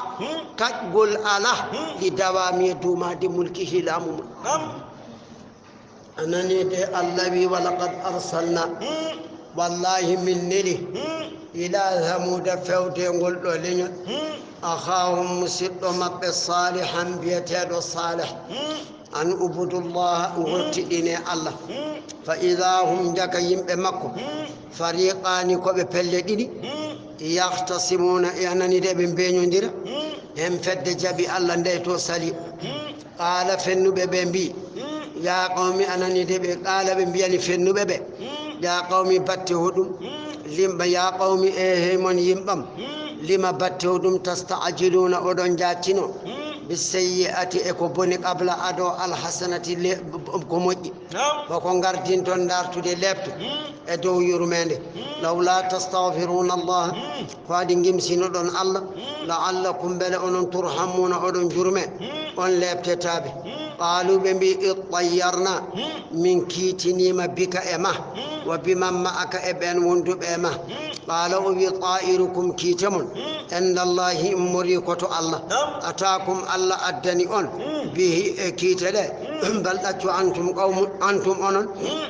kaƴgol alaa li dawaami e duumaade mulkihi laamu mum. Naam. A nanii de, Allah wi, "Wa laqad arsalna." Hmm. Wallahi, min neli. Hmm. Ila Thamuda, fewde ngol ɗo leñol. Hmm. Akhahum, musiɗɗo maɓɓe, Salihan, biyeteeɗo Salih. Hmm. An ubudullah, hmm, ngottiɗine Allah. Hmm. Fa idha hum, jaka yimɓe makko. Hmm. Fariqani, ko ɓe pelle ɗiɗi. Hmm. Yakhtasimuna, e a nanii de, ɓe mbeñondira. Hmm. Hen fedde jaɓi Allah nde to sali. Hmm. Qaala, fennuɓe ɓe mbii, hmm, "Yaa qawmi," a nanii de ɓe, qaala ɓe mbiyani fennuɓe ɓe, hmm, "Yaa qawmi, batte hoɗum?" Hmm. Limɓa, "Yaa qawmi, e hey mon yimɓam, hmm, lima batte hoɗum, tasta'jiluuna, oɗon njaaccinoo?" Hmm. بالسيئة e ko boni قبل ado الحسنة le-, ko moƴƴi. Naam. Ko ko ngardinton dartude leeɓte Mm. e dow yurmeende. Mm. لولا تستغفرون الله. Mm. Ko adi ngimsinoɗon Allah. Mm. لعلكم mbele onon ترحمون oɗon jurme. Mm. On leeɓtetaaɓe. Mm. قالوا ɓe mbi اطيرنا. Mm. Min kiitiniima بك e ma. Mm. وبمن معك e ɓeen wonduɓe e ma. Mm. قال o wi طائركم kiite mon. Mm. عند الله immori ko to Allah. Naam. أتاكم Allah addani on. Mm. به e kiite ɗe. Mm. بل ɗaccu أنتم قوم, أنتم onon. Mm.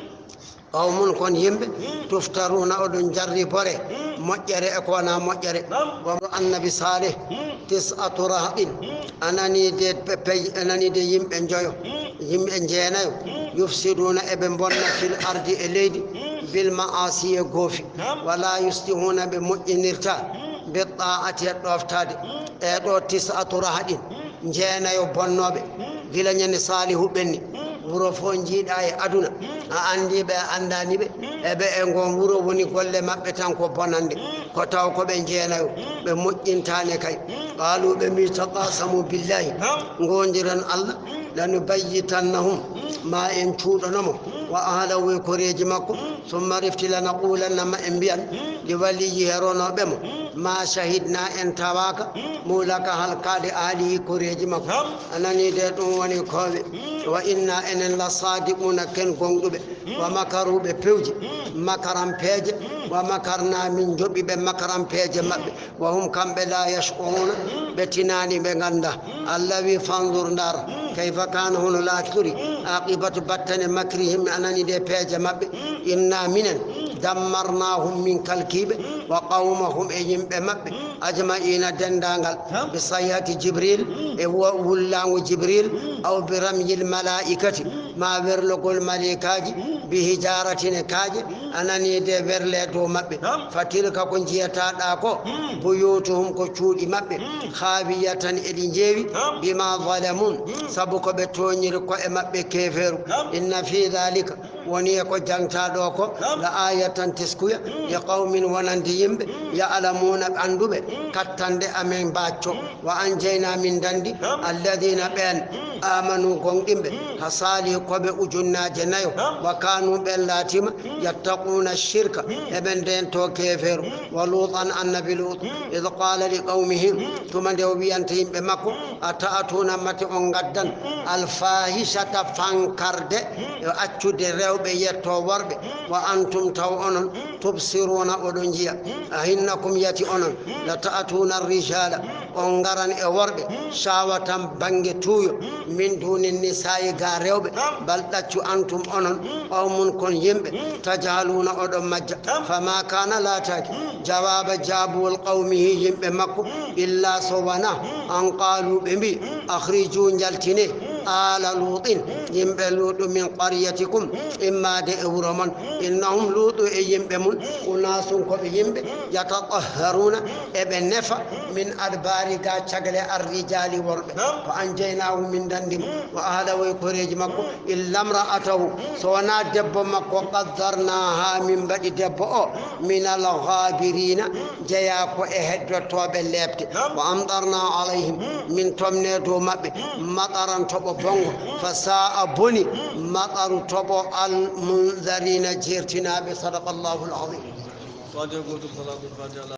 قوم kon yimɓe. Mm. تفترون oɗon jarribore. Mm. Moƴƴere e ko wonaa moƴƴere. Naam. Wa Annabi Saalih. Mm. تسعة رهط. Mm. Anani de pe-, pe-, anani de yimɓe njoyo. Mm. Yimɓe jeenayo. Mm. يفسدون eɓe bonna في الأرض e leydi. Mm. بالمعاصي e goofi. Naam. ولا يصلحون ɓe moƴƴinirta. Mm. بالطاعة e ɗooftaade. Mm. E ɗo تسعة رهط. Mm. Jeenayo bonnooɓe. Mm. Gila ñande Saalihu ɓenni. Mm. Wuro fof njiiɗa e aduna. Mm. A anndi ɓe, a anndaani ɓe. Mm. E ɓe e ngon wuro woni golle maɓɓe tan ko bonande. Mm. Ko taw ko ɓe jeenayo. Mm. Ɓe moƴƴintaane kay. Mm. قالوا ɓe mbi تقاسموا بالله. Naam. Ngoondiren Allah. Mm. لنبيتنهم. Mm. Ma en cuuɗono mo. Mm. وأهله e koreeji makko. Mm. ثم refti لنقولن ma en mbiyan. Mm. لوليه e ronooɓe mo. Mm. ما شهدنا en tawaaka. Mm. مهلك halkaade أهله koreeji makko. Naam. A nani de ɗum woni koowe. Mm. وإنا enen لصادقون ken gonɗuɓe. Mm. ومكروا ɓe pewji. Mm. مكرا peeje. Mm. ومكرنا min njoɓi ɓe مكرا peeje maɓɓe. Mm. وهم kamɓe لا يشعرون Mm. ɓe tinaani ɓe ngannda. Mm. Allah wi فانظر ndaar. Mm. كيف كان hono laatori. Mm. عاقبة battane مكرهم a nani de peeje maɓɓe. Mm. إنا minen Mm. دمرناهم min kalkiiɓe. Mm. وقومهم e yimɓe maɓɓe. Mm. أجمعين denndaangal. Naam. بصيحة جبريل Mm. e wo-, wullaango Jibril. Mm. أو برمي الملائكة Mm. ma werlogol maleykaaji. Mm. بحجارة e kaaƴe. Mm. A nani de werle dow maɓɓe. Naam. فتلك ko njiyataɗa ko. Mm. بيوتهم ko cuuɗi maɓɓe. Mm. خاوية eɗi njeewi. Naam. بما ظلموا Mm. sabu ko ɓe tooñiri ko'e maɓɓe keefeeru. Naam. إن في ذلك woni e ko jangta ɗo ko. Naam. لآية teskuya. Mm. لقوم wonande yimɓe. Mm. يعلمون ɓe annduɓe. Mm. Kattande amen mbaacco. Mm. وأنجينا min ndanndi. Naam. الذين ɓeen. Mm. آمنوا gonɗinɓe. Mm. Ha saali ko ɓe ujunnaaje nayo. Naam. وكانوا ɓeen laatima. Mm. يتقون الشرك. Mm. Eɓe ndento keefeeru. Mm. ولوطا annabi Luut. Mm. إذ قال لقومه. Mm. Tuma nde o wiyanta yimɓe makko. Mm. أتأتون mate on ngaddan. Mm. الفاحشة fankarde. Mm. E accude rewɓe yetto worɓe. Mm. وأنتم taw onon. Mm. تبصرون oɗon njiya. Mm. أئنكم yati onon. Mm. لتأتون الرجال. Mm. On ngaran e worɓe. Mm. شهوة bannge tuuyo. Mm. من دون النساء ga rewɓe. Naam. بل ɗaccu أنتم onon. Mm. قوم kon yimɓe. Mm. تجهلون oɗon majja. Naam. فما كان laataaki. Mm. جواب jaabuwol قومه yimɓe makko. Mm. إلا so wona. Mm. أن قالوا ɓe mbi. Mm. أخرجوا njaltine. Mm. آل لوط. Mm. Yimɓe Luutu من قريتكم. Mm. Immade e wuro mon. Mm. إنهم Luutu e yimɓe mum. Mm. أناس ko ɓe yimɓe. Mm. يتطهرون. Mm. Eɓe nefa. Mm. من البراء ga cagle الرجال worɓe. Naam. فأنجيناه min ndanndi mo. Mm. وأهله e koreeji makko. Mm. إلا امرأته. Mm. So wona debbo makko قدرناها min mbaɗi debbo o. Mm. من الغابرين. Mm. Jeyaa ko e heddotooɓe leeɓte. Naam. وأمطرنا عليهم. Mm. Min tomne dow maɓɓe. Mm. مطرا toɓo bonngo. Mm. فساء boni. Mm. مطر toɓo المنذرين jeertinaaɓe. صدق الله العظيم. Fatiha gotum, salatul fatiha.